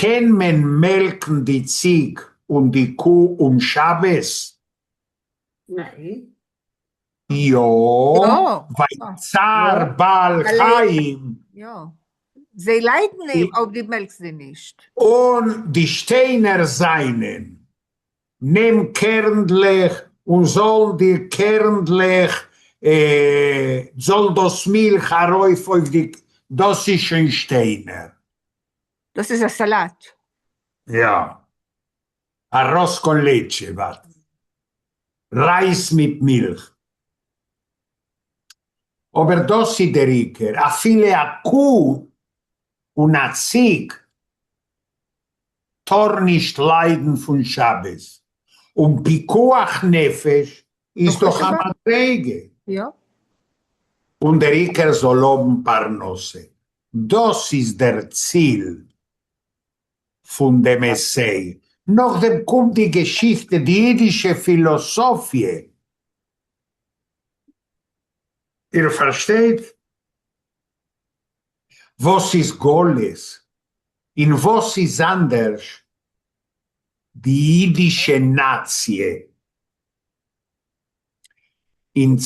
Speaker 2: קען מען מעלקן די ציג און די קו אום שבת?
Speaker 6: ניין.
Speaker 2: יא, ווייל צער בעל חיים.
Speaker 3: יא, זיי ליידן אויב דו מעלקסט זיי נישט.
Speaker 2: און די שטיינער זיינען נעם קערנדלעך און זאלן די קערנדלעך, זאל דאס מילך ארויף אויף די, דאס איז שוין שטיינער.
Speaker 3: דאס איז א סאלאט.
Speaker 2: יא. Arroz con leche, ווארט. רייז מיט מילך. אבער דאס איז דער עיקר, אפילו א קו און א ציג טאר נישט ליידן פון שבת, און פיקוח נפש איז דאך א מדריגה.
Speaker 3: יא.
Speaker 2: און דער עיקר זאל האבן פרנסה, דאס איז דער ציל פון דעם עסיי. נאכדעם קומט די געשיכטע, די אידישע פילאסאפיע. איר פארשטייט? וואס איז גלות? אין וואס איז אנדערש די אידישע נאציע אין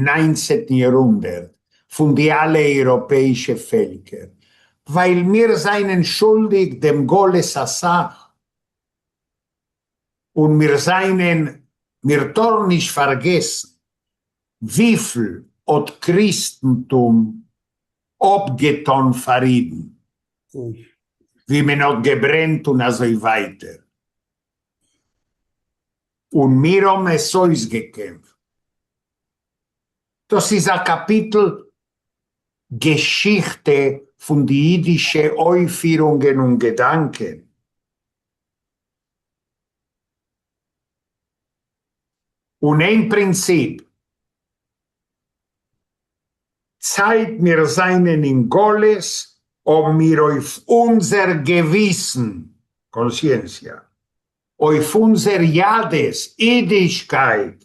Speaker 2: ניינצעטן יארהונדערט פון די אלע אייראפעאישע פעלקער? ווייל מיר זענען שולדיג דעם גלות אסאך, און מיר זענען, מיר טארן נישט פארגעסן וויפיל האט קריסטנטום אפגעטאן פאר אידן, ווי מען האט געברענט און אזוי ווייטער, און מיר האבן עס אויסגעקעמפט. דאס איז א קאפיטל געשיכטע פון די אידישע אויפפירונגען און געדאנקען. און אין פרינציפ, צייט מיר זענען אין גלות האבן מיר אויף אונזער געוויסן, conciencia, אויף אונזער יהדות, אידישקייט,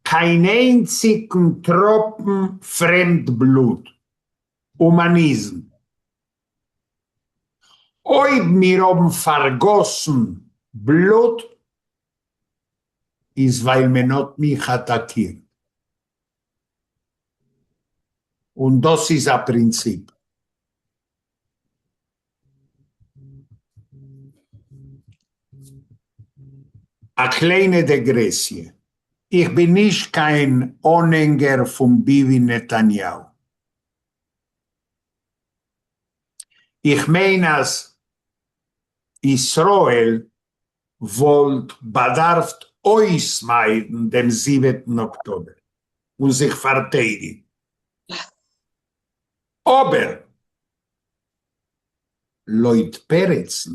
Speaker 2: קיין איינציגן טראפן פרעמד בלוט, הומאניזם. אויב מיר האבן פארגאסן בלוט איז ווייל מען האט מיך אטאקירט. און דאס איז א פרינציפ. א קליינע דיגרעסיע. איך בין נישט קיין אנהענגער פון ביבי נתניהו. איך מיין אז ישראל וואלט באדארפט אויסמיידן דעם זיבעטן אקטאבער און זיך פארטיידיגן. אבער לויט פרצן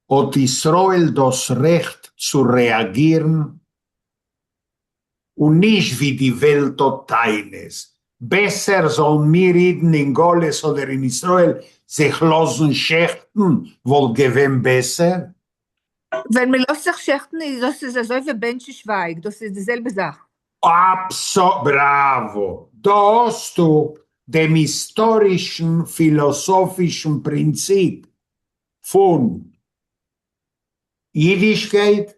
Speaker 2: האט ישראל דאס רעכט צו רעאגירן און נישט ווי די וועלט האט טענות, בעסער זאלן מיר אידן אין גלות אדער אין ישראל זיך לאזן שעכטן וואלט געווען בעסער.
Speaker 3: ווען מען לאזט זיך שעכטן איז דאס איז אזוי ווי בענטשן שווייג, דאס איז די זעלבע זאך.
Speaker 2: בראווא! דא האסטו דעם היסטארישן פילאסאפישן פרינציפ פון אידישקייט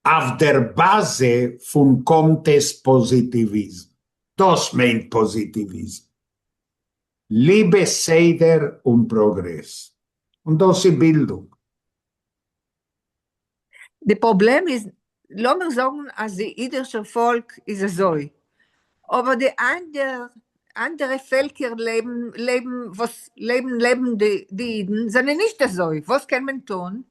Speaker 2: אויף דער באזע פון קאנט'ס פאזיטיוויזם. דאס מיינט פאזיטיוויזם. ליבע, סדר און פראגרעס. און דאס איז בילדונג.
Speaker 3: די פראבלעם איז, לאמיר זאגן אז די אידישער פאלק איז אזוי, אבער די אנדער אנדערע פעלקער לעבן לעבן וואס לעבן לעבן די די אידן זענען נישט אזוי, וואס קען מען טון?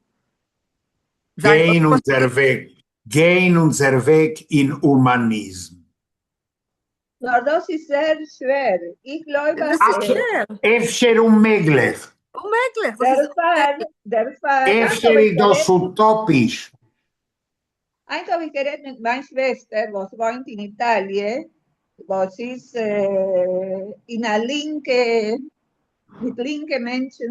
Speaker 2: גיין אונזער וועג, גיין אונזער וועג אין הומאניזם.
Speaker 8: נאר דאס איז זייער שווער, איך גלויב אז.
Speaker 3: דאס איז שווער.
Speaker 2: אפשר אוממעגליך.
Speaker 3: אוממעגליך, דאס איז
Speaker 8: דערפאר, דערפאר.
Speaker 2: אפשר איז דאס אוטאפיש.
Speaker 8: היינט האב איך גערעדט מיט מיין שוועסטער וואס וואוינט אין איטאליע, וואס איז אין א לינקע, מיט לינקע מענטשן.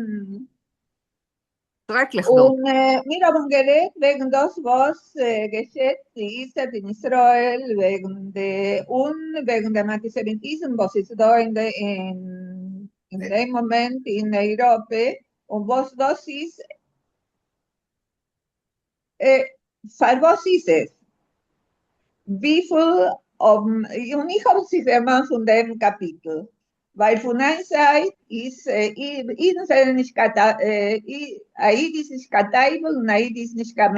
Speaker 3: שרעקליך דארט.
Speaker 8: און מיר האבן גערעדט וועגן דאס וואס געשעט איצטערט אין ישראל, וועגן די, און וועגן דעם אנטיסעמיטיזם וואס איז דא אין די, אין דעם מאמענט אין אייראפע, און וואס דאס איז, פארוואס איז עס? וויפיל האבן, און איך האב זיך דערמאנט פון דעם קאפיטל, ווייל פון איין זייט איז אידן זענען נישט קיין א איד איז נישט קיין טייוול און א איד איז נישט קיין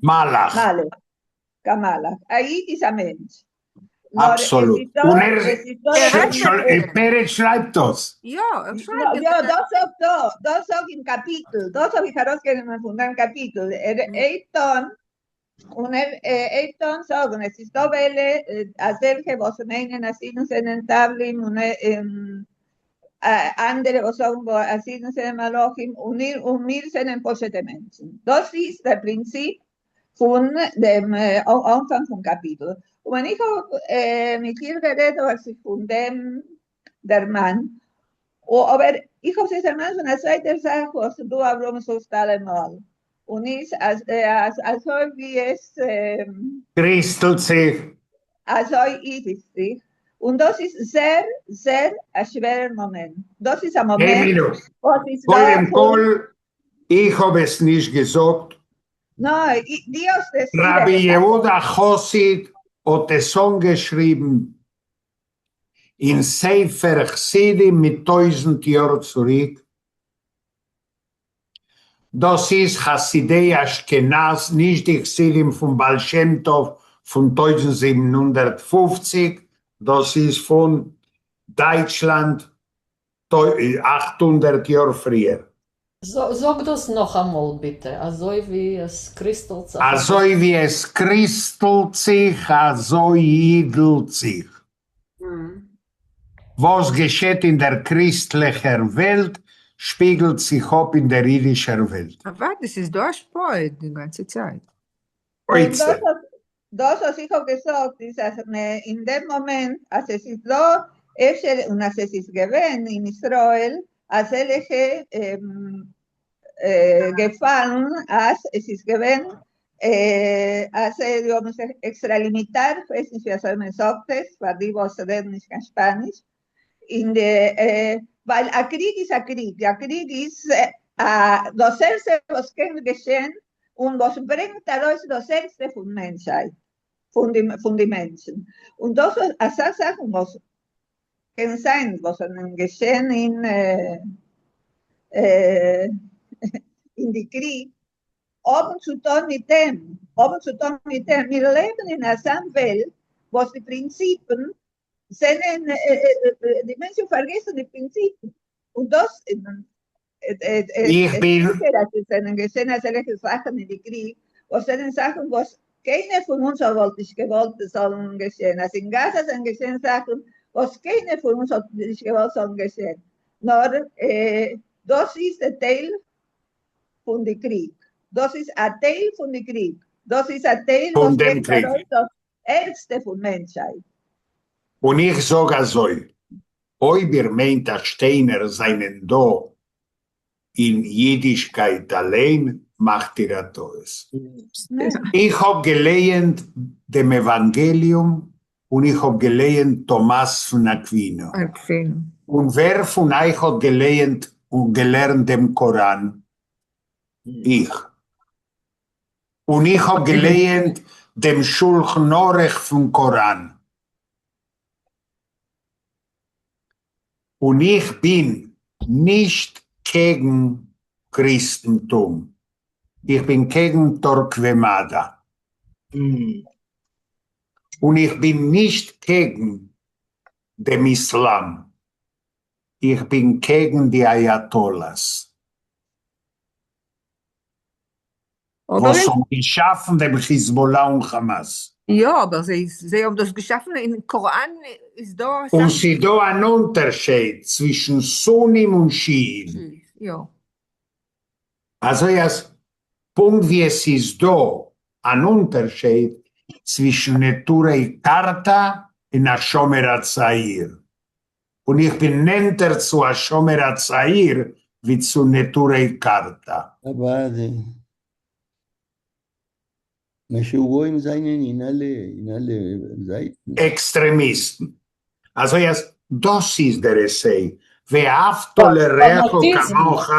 Speaker 2: מלאך,
Speaker 8: קיין מלאך, א איד איז א מענטש.
Speaker 2: אבסאלוט. און ער פרץ שרייבט דאס.
Speaker 3: יא, ער שרייבט
Speaker 8: יא, דאס זאגט דא, דאס זאגט אין קאפיטל, דאס האב איך ארויסגענומען פון דעם קאפיטל, ער הייבט אן, און ער הייבט אן זאגן, עס איז דא וועלע אזעלכע וואס מיינען אז אידן זענען טייוולים און אנדערע וואס זאגן אז אידן זענען מלאכים און מיר זענען פשוט'ע מענטשן. דאס איז דער פרינציפ פון דעם אנפאנג פון קאפיטל, און ווען איך האב מיט איר גערעדט האב איך זיך פון דעם דערמאנט, אבער איך האב זיך דערמאנט פון א צווייטער זאך וואס דו אברהם זאגסט אלעמאל, און איז אז אזוי ווי עס
Speaker 2: קריסטלט זיך.
Speaker 8: אזוי איז עס זיך, און דאס איז זעהר זעהר א שווערער מאמענט, דאס איז א מאמענט וואס איז דא
Speaker 2: קודם כל, איך האב עס נישט געזאגט, רבי יהודה חסיד האט עס אנגעשריבן אין ספר חסידים מיט טויזנט יאר צוריק, דאס איז חסידי אשכנז נישט די חסידים פון בעל שם טוב פון 1750, דאס איז פון דייטשלאנד 800 יאר פריער.
Speaker 1: זאג דאס נאכאמאל ביטע, אזוי ווי עס קריסטלט זיך.
Speaker 2: אזוי ווי עס קריסטלט זיך אזוי אידלט זיך. וואס געשעט אין דער קריסטליכער וועלט שפיגלט זיך אפ אין דער אידישער וועלט.
Speaker 3: אוודאי, ס'איז דא השפעה די גאנצע צייט.
Speaker 8: און דאס וואס איך האב געזאגט איז אז אין דעם מאמענט אז עס איז דא אפשר און אז עס איז געווען אין ישראל אזעלעכע געפאלן אז עס איז געווען אז זיי האבן זיך עקסטראלימיטאר, כ'ווייס נישט ווי אזוי מען זאגט עס פאר די וואס רעדן נישט קיין שפאניש, אין די. ווייל א קריג איז א קריג, א קריג איז דאס ערגסטע וואס קען געשען און וואס ברענגט ארויס דאס ערגסטע פון מענטשהייט, פון די מענטשן, און דאס איז אסאך זאכן וואס קען זיין וואס זענען געשען אין אין די קריג האבן צו טון מיט דעם, האבן צו טון מיט דעם, מיר לעבן אין אזא וועלט וואס די פרינציפן זענען, די מענטשן פארגעסן די פרינציפן, און דאס
Speaker 2: איך בין.
Speaker 8: זיכער אז עס זענען געשען אזעלכע זאכן אין די קריג, וואס זענען זאכן וואס קיינער פון אונז וואלט נישט געוואלט זאלן געשען, אז אין גאזא זענען געשען זאכן וואס קיינער פון אונז האט נישט געוואלט זאלן געשען, נאר דאס איז די טייל פון די קריג, דאס איז א טייל פון די קריג, דאס איז א טייל
Speaker 2: פון
Speaker 8: וואס
Speaker 2: דעם
Speaker 8: ברענגט
Speaker 2: קריג.
Speaker 8: ארויס דאס ערגסטע פון מענטשהייט.
Speaker 2: און איך זאג אזוי, אויב איר מיינט אז שטיינער זענען דא אין אידישקייט אליין, מאכט איר א טעות. איך האב געלייענט דעם עוואנגעליום און איך האב געלייענט טאמאס פון אקווינא. און ווער פון אייך האט געלייענט און געלערנט דעם קוראן? איך. און איך האב געלייענט דעם שולחן ערוך פון קוראן. און איך בין נישט קעגן קריסטנטום, איך בין קעגן טארקוועמאדא. און איך בין נישט קעגן דעם איסלאם, איך בין קעגן די אייאטאלאס וואס האבן געשאפן דעם חיזבאלא און כאמאס.
Speaker 3: יא, אבער זיי האבן דאס געשאפן, אין קוראן איז דא אסאך.
Speaker 2: און ס'איז דא אן אונטערשייד צווישן סונים און שיעים.
Speaker 3: יא.
Speaker 2: אזוי אז פונקט ווי עס איז דא אן אונטערשייד צווישן נטורי קרתא און השומר הצעיר, און איך בין נענטער צו השומר הצעיר ווי צו נטורי קרתא.
Speaker 7: אוודאי. משוגעים זענען אין אלע אין אלע זייטן.
Speaker 2: עקסטרעמיסטן. אזוי אז דאס איז דער עסיי, ואהבת לרעך כמוך,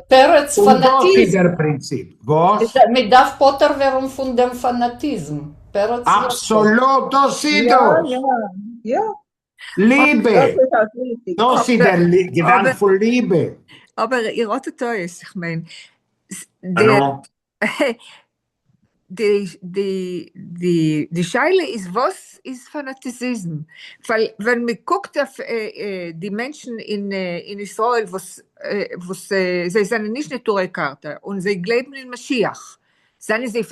Speaker 1: פרץ
Speaker 2: און דאס איז
Speaker 1: פאנאטיזם.
Speaker 2: דער פרינציפ. וואס?
Speaker 1: מען דארף פטור ווערן פון דעם פאנאטיזם. פרץ זאגט דאס.
Speaker 2: אבסאלוט, דאס איז
Speaker 8: יא,
Speaker 2: דאס!
Speaker 8: יא, יא.
Speaker 2: ליבע!
Speaker 8: דאס איז אויך ריכטיג.
Speaker 2: דאס איז דער געדאנק פון ליבע.
Speaker 3: אבער איר האט א טעות, איך מיין,
Speaker 2: נו?
Speaker 3: די די די די שאלה איז וואס איז פאנאטיסיזם? ווייל ווען מען קוקט אויף די מענטשן אין אין ישראל וואס וואס זיי זענען נישט נטורי קרתא און זיי גלייבן אין משיח, זענען זיי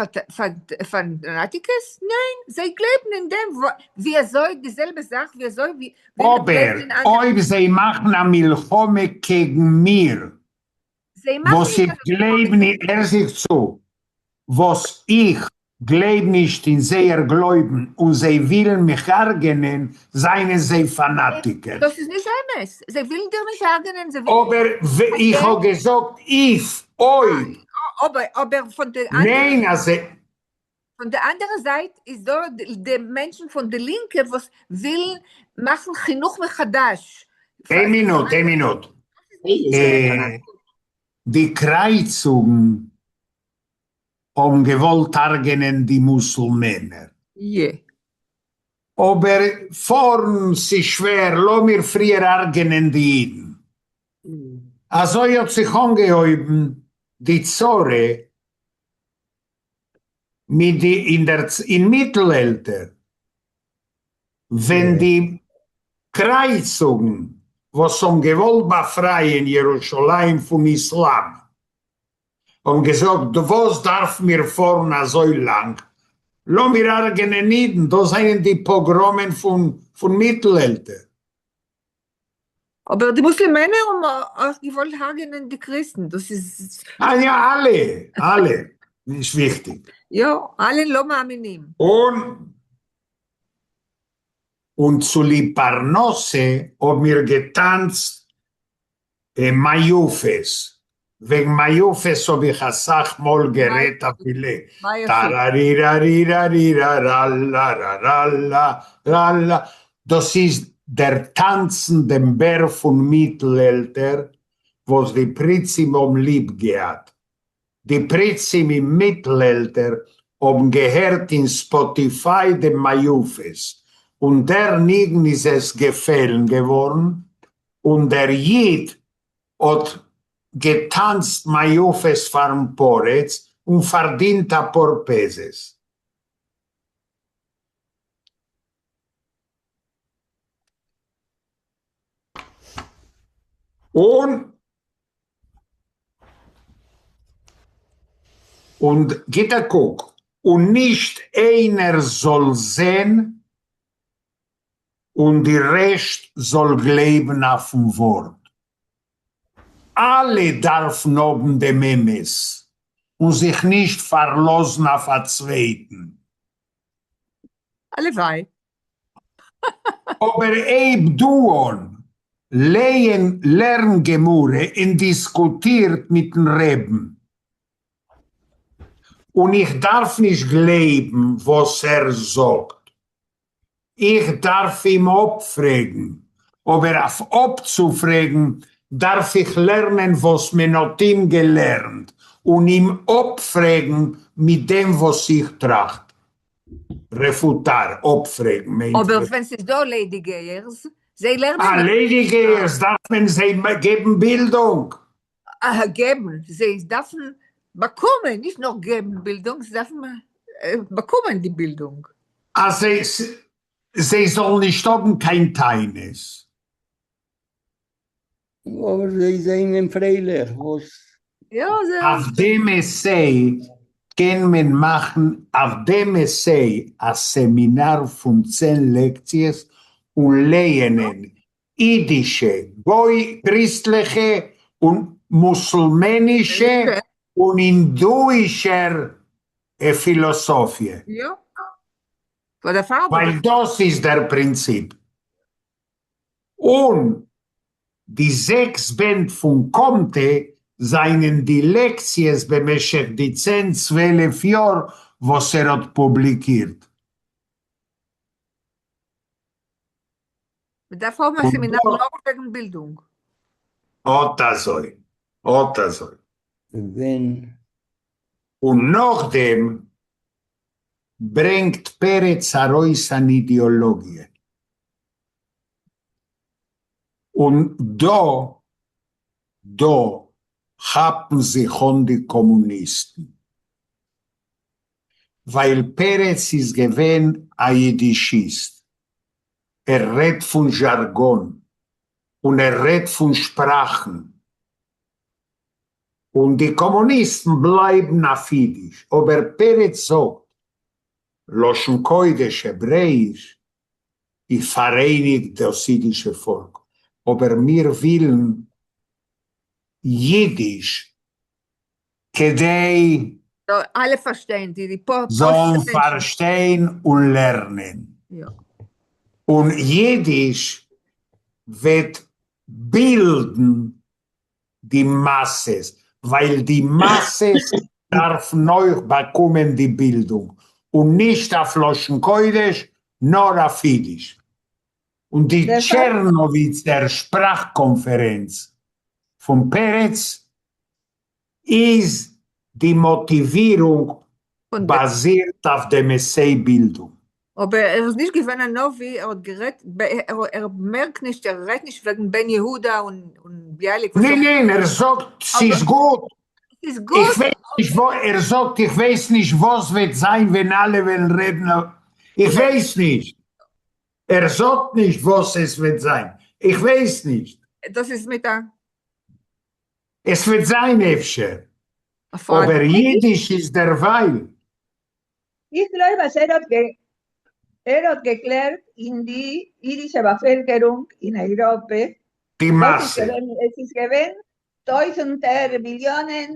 Speaker 3: פאנאטיקעס? ניין, זיי גלייבן אין דעם ווי אזוי די זעלבע זאך ווי אזוי ווי מיר
Speaker 2: אבער
Speaker 3: גלייבן אין אנדערע.
Speaker 2: אויב זיי מאכן א מלחמה קעגן מיר,
Speaker 3: זיי מאכן
Speaker 2: וואס
Speaker 3: נישט
Speaker 2: איך
Speaker 3: קיין
Speaker 2: גלייב
Speaker 3: מלחמה.
Speaker 2: נישט, הער זיך צו, וואס איך גלייב נישט אין זייער גלויבן און זיי ווילן מיך הרג'ענען, זענען זיי פאנאטיקער.
Speaker 3: דאס איז נישט אמת, זיי ווילן דיר נישט הרג'ענען, זיי ווילן.
Speaker 2: אבער איך האב געזאגט if, אויב.
Speaker 3: אבער אבער פון די אנדערע.
Speaker 2: ניין אז זיי.
Speaker 3: פון די אנדערע זייט איז דא די מענטשן פון די לינקע וואס ווילן מאכן חינוך מחדש.
Speaker 2: איין מינוט, איין מינוט. די קרייצצוגן האבן געוואלט הרג'ענען די מוסולמענער.
Speaker 3: יע.
Speaker 2: אבער פארן ס'איז שווער, לאמיר פריער הרג'ענען די אידן. אזוי האט זיך אנגעהויבן די צרה מיט די אין דער אין מיטל-עלטער, ווען די קרייצצוגן וואס האבן געוואלט באפרייען ירושלים פון איסלאם האבן געזאגט, וואס דארף מיר פארן אזוי לאנג, לאמיר הרג'נען אידן, דאס זענען די פאגראמען פון מיטל-עלטער.
Speaker 3: אבער די מוסלמענער האבן אויך געוואלט הרג'נען די קריסטן, דאס איז.
Speaker 2: אה יא, אלע, אלע, נישט וויכטיג.
Speaker 3: יא, אלע לא מאמינים.
Speaker 2: און און צוליב פרנסה האבן מיר געטאנצט מה יפית, וועגן מה יפית האב איך אסאך מאל גערעדט אפילו טאראריראריראריראראלאראלא ראלא, דאס איז. דערטאַנצן דעם בער פֿון מיטלעלטער, וואָס די פּריצים האָבן ליב געהאַט. די פּריצים אין מיטלעלטער האָבן געהערט אין ספּאָטיפֿײַ דעם מה-יפֿית, און דער ניגון איז עס געפֿעלן געוואָרן, און דער ייִד האָט געטאַנצט מה-יפֿית פֿאַרן פּריץ און פֿאַרדינט אַ פּאָר פּעזעס. און און גיט א קוק, און נישט איינער זאל זען, און די רעשט זאל גלייבן אויפן ווארט. אלע דארפן האבן דעם אמת, און זיך נישט פארלאזן אויף א צווייטן.
Speaker 3: הלוואי.
Speaker 2: אבער הייב דו אן לייען לערן גמרא און דיסקוטירט מיטן רעבן. און איך דארף נישט גלייבן וואס ער זאגט, איך דארף אים אפפרעגן, אבער אויף אפצופרעגן דארף איך לערנען וואס מען האט אים געלערנט און אים אפפרעגן מיט דעם וואס איך טראכט. רעפוטאר, אפפרעגן מיינט.
Speaker 3: אבער ווען ס'איז דא ליידיגייערס, זיי לערנען.
Speaker 2: אה, ליידיגייערס דארף מען זיי געבן בילדונג.
Speaker 3: אה, געבן, זיי דארפן באקומען, נישט נאר געבן בילדונג, זיי דארפן באקומען די בילדונג.
Speaker 2: אז זיי זאלן נישט האבן קיין טענות.
Speaker 7: אבער זיי זענען פרייליך, וואס?
Speaker 3: יא, זיי.
Speaker 2: אויף דעם עסיי קען מען מאכן אויף דעם עסיי א סעמינאר פון צען לעקציעס און לייענען אידישע, גוי קריסטליכע און מוסולמענישע און הינדואישער פילאסאפיע.
Speaker 3: יא.
Speaker 2: ווייל דאס איז דער פרינציפ. און די זעקס בענד פון קאמטע זענען די לעקציעס במשך די צען צוועלף יאר וואס ער האט פובליקירט.
Speaker 3: מ'דארף האבן א סעמינאר נאר וועגן בילדונג.
Speaker 2: אט אזוי, אט אזוי.
Speaker 7: ווען.
Speaker 2: און נאכדעם ברענגט פרץ ארויס אן אידעאלאגיע. און דא, דא כאפן זיך אן די קאמוניסטן. ווייל פרץ איז געווען א אידישיסט. ער רעדט פון זשארגאן און ער רעדט פון שפראכן. און די קאמוניסטן בלייבן אויף אידיש. אבער פרץ זאגט לשון קודש העברעאיש איז פאראייניגט דאס אידישע פאלק, אבער מיר ווילן אידיש כדי.
Speaker 3: אלע פארשטיין די
Speaker 2: זאלן פארשטיין און לערנען. און אידיש וועט בילדן די מאסעס, ווייל די מאסעס דארפן אויך באקומען די בילדונג, און נישט אויף לשון קודש נאר אויף אידיש. און די טשערנאוויצער שפראך קאנפערענץ פון פרץ איז די מאטיווירונג באזירט אויף דעם עסיי בילדונג.
Speaker 3: אבער ער איז נישט געווען א נביא, ער האט גערעדט, ער מערקט נישט, ער רעדט נישט וועגן בן יהודה און ביאליק.
Speaker 2: ניין ניין, ער זאגט ס'איז גוט,
Speaker 3: ס'איז גוט.
Speaker 2: איך ווייס נישט וואס, ער זאגט איך ווייס נישט וואס וועט זיין ווען אלע וועלן רעדן, איך ווייס נישט, ער זאגט נישט וואס עס וועט זיין, איך ווייס נישט.
Speaker 3: דאס איז מיט א.
Speaker 2: עס וועט זיין אפשר, אבער אידיש איז דערווייל.
Speaker 8: איך גלויב אז ער האט ער האט געקלערט אין די אידישע באפעלקערונג אין אייראפע,
Speaker 2: די מאסע.
Speaker 8: עס איז געווען טויזענטער מיליאנען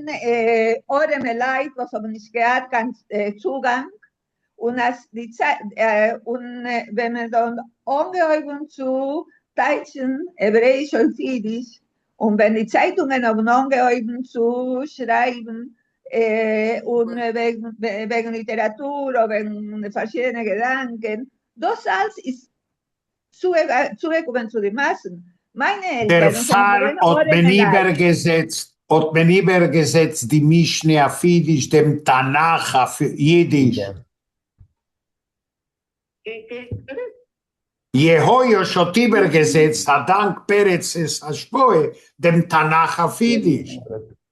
Speaker 8: ארעמע לייט וואס האבן נישט געהאט קיין צוגאנג, און אז די צייט און ווען מען האט אנגעהויבן צו טייטשן העברעאיש אויף אידיש, און ווען די צייטונגען האבן אנגעהויבן צו שרייבן און וועגן ליטעראטור און וועגן פארשידענע געדאנקען, דאס אלץ איז צוגעקומען צו די מאסן. מיינע עלטערן זענען
Speaker 2: דערפאר
Speaker 8: געווען
Speaker 2: האט מען
Speaker 8: ארעמע לייט.
Speaker 2: איבערגעזעצט האט מען איבערגעזעצט די משנה אויף אידיש, דעם תנך אויף אידיש. יהואש האט איבערגעזעצט, א דאנק פרצ'ס השפעה, דעם תנך אויף אידיש,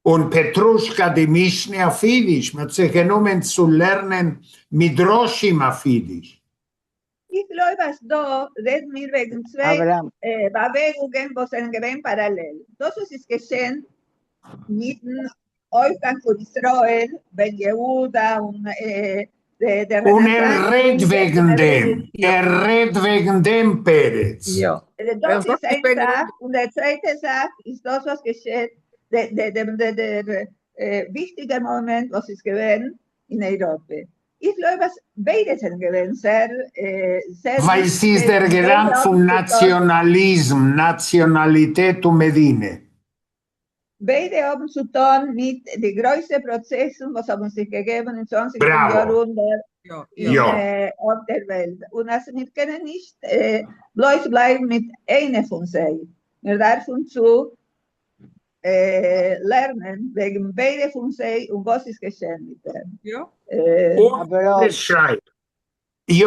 Speaker 2: און פעטרושקא די משנה אויף אידיש, מען האט זיך גענומען צו לערנען מדרשים אויף אידיש.
Speaker 8: איך גלויב אז דא רעדן מיר וועגן צוויי באוועגונגען וואס זענען געווען פאראלעל. דאס וואס איז געשען מיטן אויפגאנג פון ישראל, בן יהודה און דער
Speaker 2: און ער
Speaker 8: רענעסאנס
Speaker 2: רעדט
Speaker 8: און
Speaker 2: וועגן דעם,
Speaker 8: יא.
Speaker 2: ער רעדט וועגן דעם פרץ.
Speaker 3: יא.
Speaker 8: דאס איז איין זאך, און דער צווייטע זאך איז דאס וואס געשעט, דער וויכטיגער מאמענט וואס איז געווען אין אייראפע. איך גלויב אז ביידע זענען געווען זעהר זעהר
Speaker 2: ווייל ס'איז דער געדאנק פון נאציאנאליזם, נאציאנאליטעט און מדינה.
Speaker 8: ביידע האבן צו טון מיט די גרויסע פראצעסן וואס האבן זיך געגעבן אין צוואנציגסטן יארהונדערט אויף דער וועלט, און אז מיר קענען נישט בלויז בלייבן מיט איינע פון זיי, מיר דארפן צו לערנען וועגן ביידע פון זיי און וואס איז געשען מיט דעם.
Speaker 2: און עס שרייבט. יא,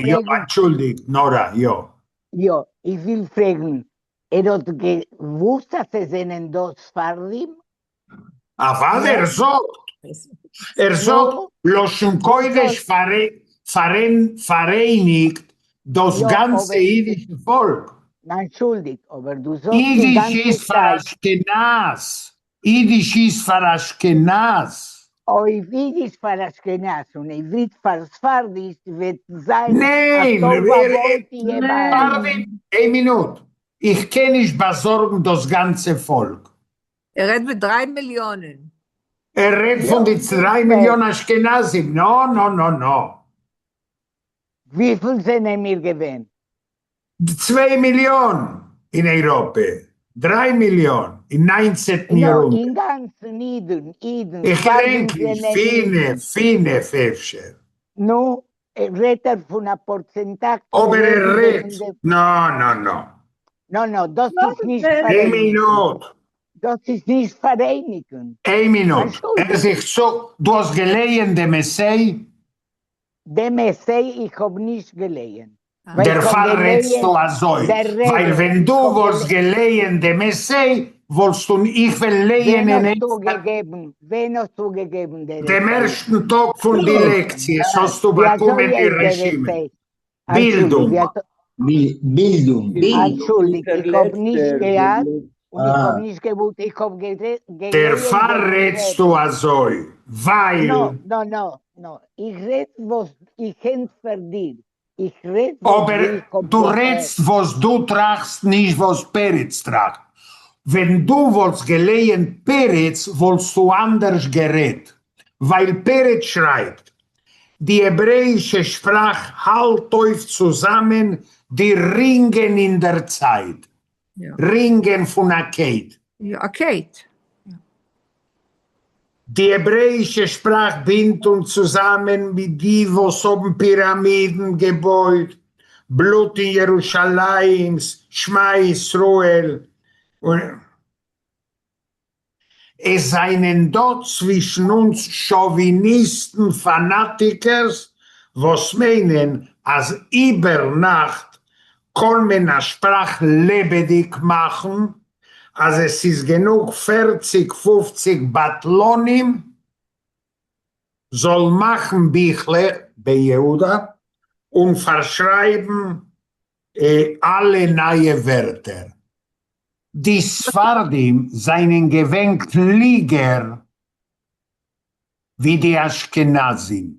Speaker 2: יא, אנטשולדיגט, נארא, יא.
Speaker 9: יא, איך וויל פרעגן, ער האט געוואוסט אז עס זענען דא ספרדים?
Speaker 2: אוודאי, ער זאגט, ער זאגט, לשון קודש פאראייניגט דאס גאנצע אידישע פאלק.
Speaker 9: אנטשולדיגט, אבער דו זאגסט די
Speaker 2: אידיש
Speaker 9: גאנצע
Speaker 2: איז פאר
Speaker 9: צייט.
Speaker 2: אשכנז! אידיש איז פאר אשכנז!
Speaker 9: אויב אידיש פאר אשכנז און עברית פאר ספרדיש וועט זיין א
Speaker 2: ניין!
Speaker 9: תוהו ובוהו תהיה בארץ.
Speaker 2: ספרדים, איין מינוט, איך קען נישט באזארגן דאס גאנצע פאלק.
Speaker 3: ער רעדט מיט דריי מיליאנען.
Speaker 2: ער רעדט פון די דריי מיליאן אשכנזים, נא נא נא נא.
Speaker 9: וויפיל זענען מיר געווען?
Speaker 2: צוויי מיליאן אין אייראפע, דריי מיליאן אין ניינצעטן יארהונדערט.
Speaker 9: אינגאנצן אידן, אידן,
Speaker 2: איך
Speaker 9: ספרדים
Speaker 2: געדענק נישט,
Speaker 9: זענען
Speaker 2: פינף, פינף אפשר.
Speaker 9: נו, רעדט ער פון א פראצענטאג צו
Speaker 2: אבער ער
Speaker 9: רעדן
Speaker 2: רעדט,
Speaker 9: וועגן דעם.
Speaker 2: נא נא נא.
Speaker 9: נא נא, דאס איז נישט
Speaker 2: איין
Speaker 9: פאראייניגן.
Speaker 2: מינוט.
Speaker 9: דאס איז נישט פאראייניגן.
Speaker 2: איין מינוט.
Speaker 9: אנטשולדיגט.
Speaker 2: ער זיך צו, דו האסט געלייענט דעם עסיי?
Speaker 9: דעם עסיי איך האב נישט געלייענט. ווייל איך האב
Speaker 2: דערפאר
Speaker 9: געלייענט
Speaker 2: רעדסטו אזוי,
Speaker 9: דער
Speaker 2: ווייל
Speaker 9: רעדע,
Speaker 2: ווען דו
Speaker 9: איך האב
Speaker 2: וואלסט געלייענט דעם עסיי וואלסטו איך וועל
Speaker 9: ווען
Speaker 2: לייענען
Speaker 9: האסטו
Speaker 2: עקסטער.
Speaker 9: געגעבן, ווען האסטו געגעבן דער
Speaker 2: דעם
Speaker 9: עסיי?
Speaker 2: ערשטן טאג פון די לעקציעס האסטו
Speaker 9: ווי אזוי
Speaker 2: באקומען די
Speaker 9: הייסט דער
Speaker 2: רשימה.
Speaker 9: עסיי? אנטשולדיג,
Speaker 2: בילדונג.
Speaker 9: ווי אזוי?
Speaker 5: בילדונג.
Speaker 9: אנטשולדיג, איך האב נישט געהאט און איך האב נישט געוואלט, איך האב געלייענט
Speaker 2: דערפאר
Speaker 9: דעם
Speaker 2: רעדסטו
Speaker 9: רעדע.
Speaker 2: אזוי, ווייל.
Speaker 9: נא, נא, נא, נא, איך רעד וואס איך ענטפער דיר, איך רעד וואס
Speaker 2: אבער
Speaker 9: איך האב
Speaker 2: דו
Speaker 9: געהערט.
Speaker 2: רעדסט וואס דו טראכסט נישט וואס פרץ טראכט. ווען דו וואלסט געלייענט פרץ וואלסטו אנדערש גערעדט. ווייל פרץ שרייבט, די העברעאישע שפראך האלט אויף צוזאמען די רינגען אין דער צייט. רינגען פון א קייט.
Speaker 3: יא, א קייט.
Speaker 2: די העברעאישע שפראך בינדט אונז צוזאמען מיט די וואס האבן פיראמידן געבויט, בלוט אין ירושלים'ס שמע ישראל, און עס זענען דא צווישן אונז שאוויניסטן פאנאטיקערס וואס מיינען אז איבערנאכט קען מען א שפראך לעבעדיג מאכן, אז עס איז גענוג פערציג פופציג בטלנים זאלן מאכן ביכלעך בן יהודה און פארשרייבן אלע נייע ווערטער. די ספרדים זענען געווען קלוגער ווי די אשכנזים.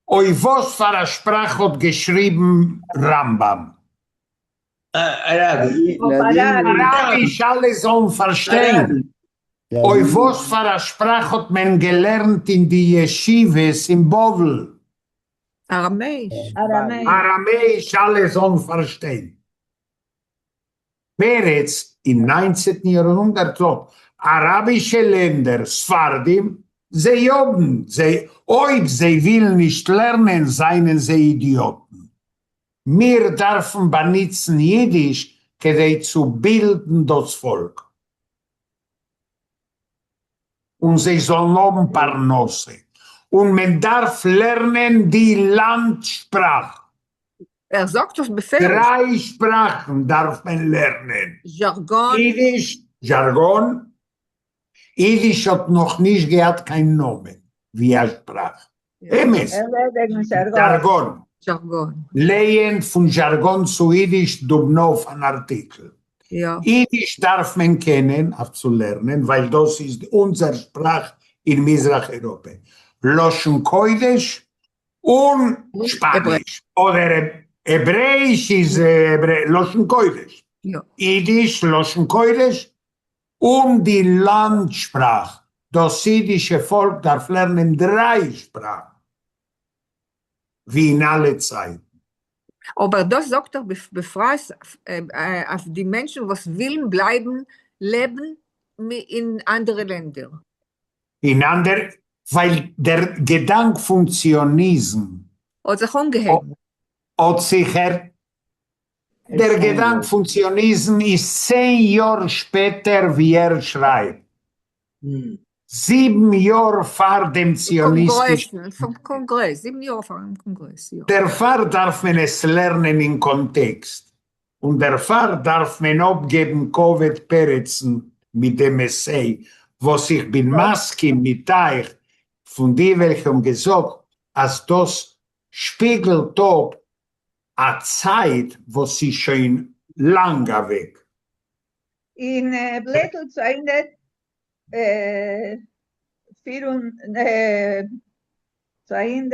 Speaker 2: אויף וואס פאר א שפראך האט געשריבן רמב"ם?
Speaker 5: אראביש.
Speaker 2: אראביש, אלע זאלן פארשטיין. אויף וואס פאר א שפראך האט מען געלערנט אין די ישיבות אין בבל?
Speaker 3: אראמעיש.
Speaker 2: אראמעיש, אלע זאלן פארשטיין. פרץ אין ניינצעטן יארהונדערט זאגט, אראבישע לענדער, ספרדים, זיי האבן, זיי, אויב זיי ווילן נישט לערנען זענען זיי אידיאטן. מיר דאַרפֿן באַניצן ייִדיש כּדי צו בילדן דאָס פֿאָלק. און זיי זאָלן האָבן פּרנסה. און מען דאַרף לערנען די לאַנד-שפּראַך.
Speaker 3: ער זאָגט דאָס בפֿירוש.
Speaker 2: דרײַ שפּראַכן דאַרף מען לערנען.
Speaker 3: זשאַרגאָן.
Speaker 2: ייִדיש, זשאַרגאָן. ייִדיש האָט נאָך נישט געהאַט קיין נאָמען ווי אַ שפּראַך. אמת. זשאַרגאָן.
Speaker 3: זשאַרגאָן.
Speaker 2: לייען פֿון זשאַרגאָן צו ייִדיש דובנאָוו אַן אַרטיקל. ייִדיש דאַרף מען קענען אויף צו לערנען, ווײַל דאָס איז אונדזער שפּראַך אין מזרח-אייראָפּע. לשון-קודש און שפּאַניש, אָדער העברעיִש איז לשון-קודש. ייִדיש, לשון-קודש און די לאַנד-שפּראַך. דאָס ייִדישע פֿאָלק דאַרף לערנען דרײַ שפּראַכן, ווי אין אַלע צײַטן.
Speaker 3: אָבער דאָס זאָגט ער בפֿרט אויף די מענטשן וואָס ווילן בלײַבן לעבן אין אַנדערע לענדער.
Speaker 2: אין אַנדערע, ווײַל דער געדאַנק פֿון ציוניזם
Speaker 3: האָט זיך אָנגעהויבן.
Speaker 2: האָט זיך ער דער געדאנק פון ציוניזם איז 10 יאר שפעטער ווי ער שרייבט, זיבן יאר פאר דעם ציוניסטישן.
Speaker 3: קאנגרעס, זיבן יאר פארן קאנגרעס, יא.
Speaker 2: דערפאר דארף מען עס לערנען אין קאנטעקסט, און דערפאר דארף מען אפגעבן כבוד פרצן מיט דעם עסיי, וואס איך בין מסכים מיט אייך פון די וועלכע האבן געזאגט אז דאס שפיגלט אפ א צייט וואס איז שוין לאנג אוועק.
Speaker 8: אין בלעטל 242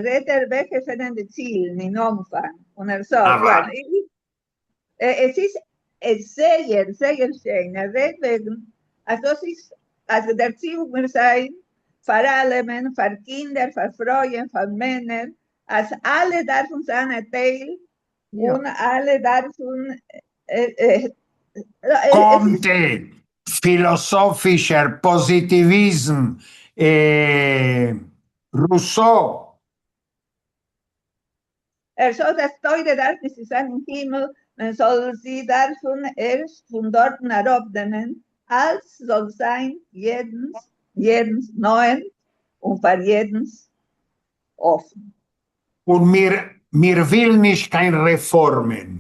Speaker 8: רעדט ער וועלכע זענען די צילן אין אנפאנג, און ער זאגט, עס איז זייער זייער שיין, ער רעדט וועגן אז דאס איז אז די ערציאונג מוז זיין פאר אלעמען, פאר קינדער, פאר פרויען, פאר מענער, אז אלע דארפן זיין א טייל און אלע דארפן.
Speaker 2: קאנטע, פילאסאפישער פאזיטיוויזם, רוסא.
Speaker 8: ער זאגט אז תורה דארף נישט צו זיין אין הימל, מען זאל זי דארפן ערשט פון דארטן אראפנעמען, אלץ זאל זיין יעדנס יעדנס נאענט און פאר יעדנס אפן.
Speaker 2: און מיר מיר ווילן נישט קיין רעפארמען.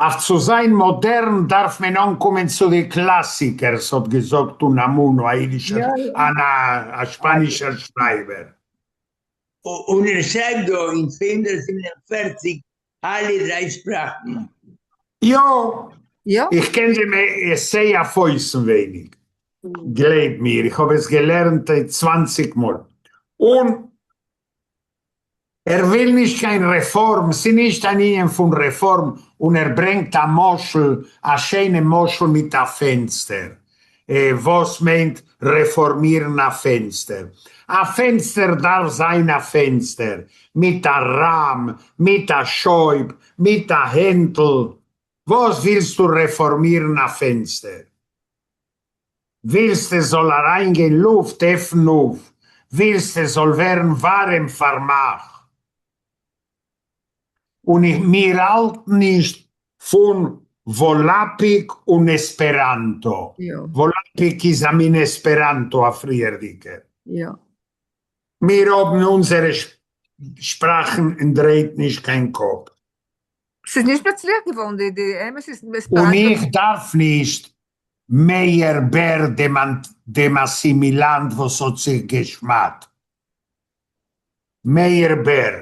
Speaker 2: אויף צו זיין מאדערן דארף מען אנקומען צו די קלאסיקערס האט געזאגט אונאמונא א אידישער א שפאנישער שרייבער.
Speaker 5: און ער שרייבט דא אין 247 אלע דריי שפראכן.
Speaker 2: יא,
Speaker 3: יא.
Speaker 2: איך קען דעם עסיי אויף אויסנווייניג, גלייב מיר, איך האב עס געלערנט 20 מאל. און ער וויל נישט קיין רעפארם, ס'איז נישט אן ענין פון רעפארם, און ער ברענגט א משל, א שיינע משל מיט א פענסטער. וואס מיינט רעפארמירן א פענסטער? א פענסטער דארף זיין א פענסטער, מיט א ראם, מיט א שויב, מיט א הענטל. וואס ווילסטו רעפארמירן א פענסטער? ווילסט עס זאל אריינגיין לופט, עפן אויף. ווילסט עס זאל ווערן ווארעם, פארמאך. און מיר האלטן נישט פון וואלאפיק און עספעראנטא. וואלאפיק איז א מין עספעראנטא א פריערדיגער. מיר האבן אונזערע שפראכן און דרייט נישט קיין קאפ.
Speaker 3: ס'איז נישט מצליח געווארן די די אמת איז
Speaker 2: און איך דארף נישט מאיר בער דעם אסימילאנט וואס האט זיך געשמדט. מאיר בער.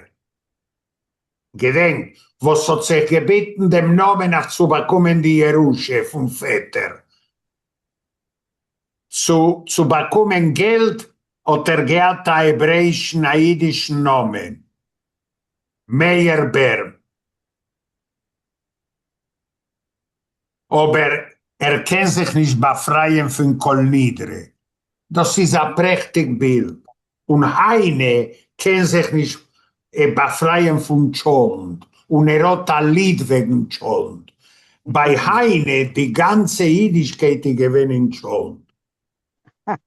Speaker 2: געדענק, וואס האט זיך געביטן דעם נאמען אויף צו באקומען די ירושה פון פעטער. צו צו באקומען געלט האט ער געהאט א העברעאישן א אידישן נאמען. מאיר בער. אבער ער קען זיך נישט באפרייען פון כל נדרי. דאס איז א פרעכטיג בילד. און היינע קען זיך נישט באפרייען פון טשולנט, און ער האט א ליד וועגן טשולנט. ביי היינע די גאנצע אידישקייט איז געווען אין טשולנט.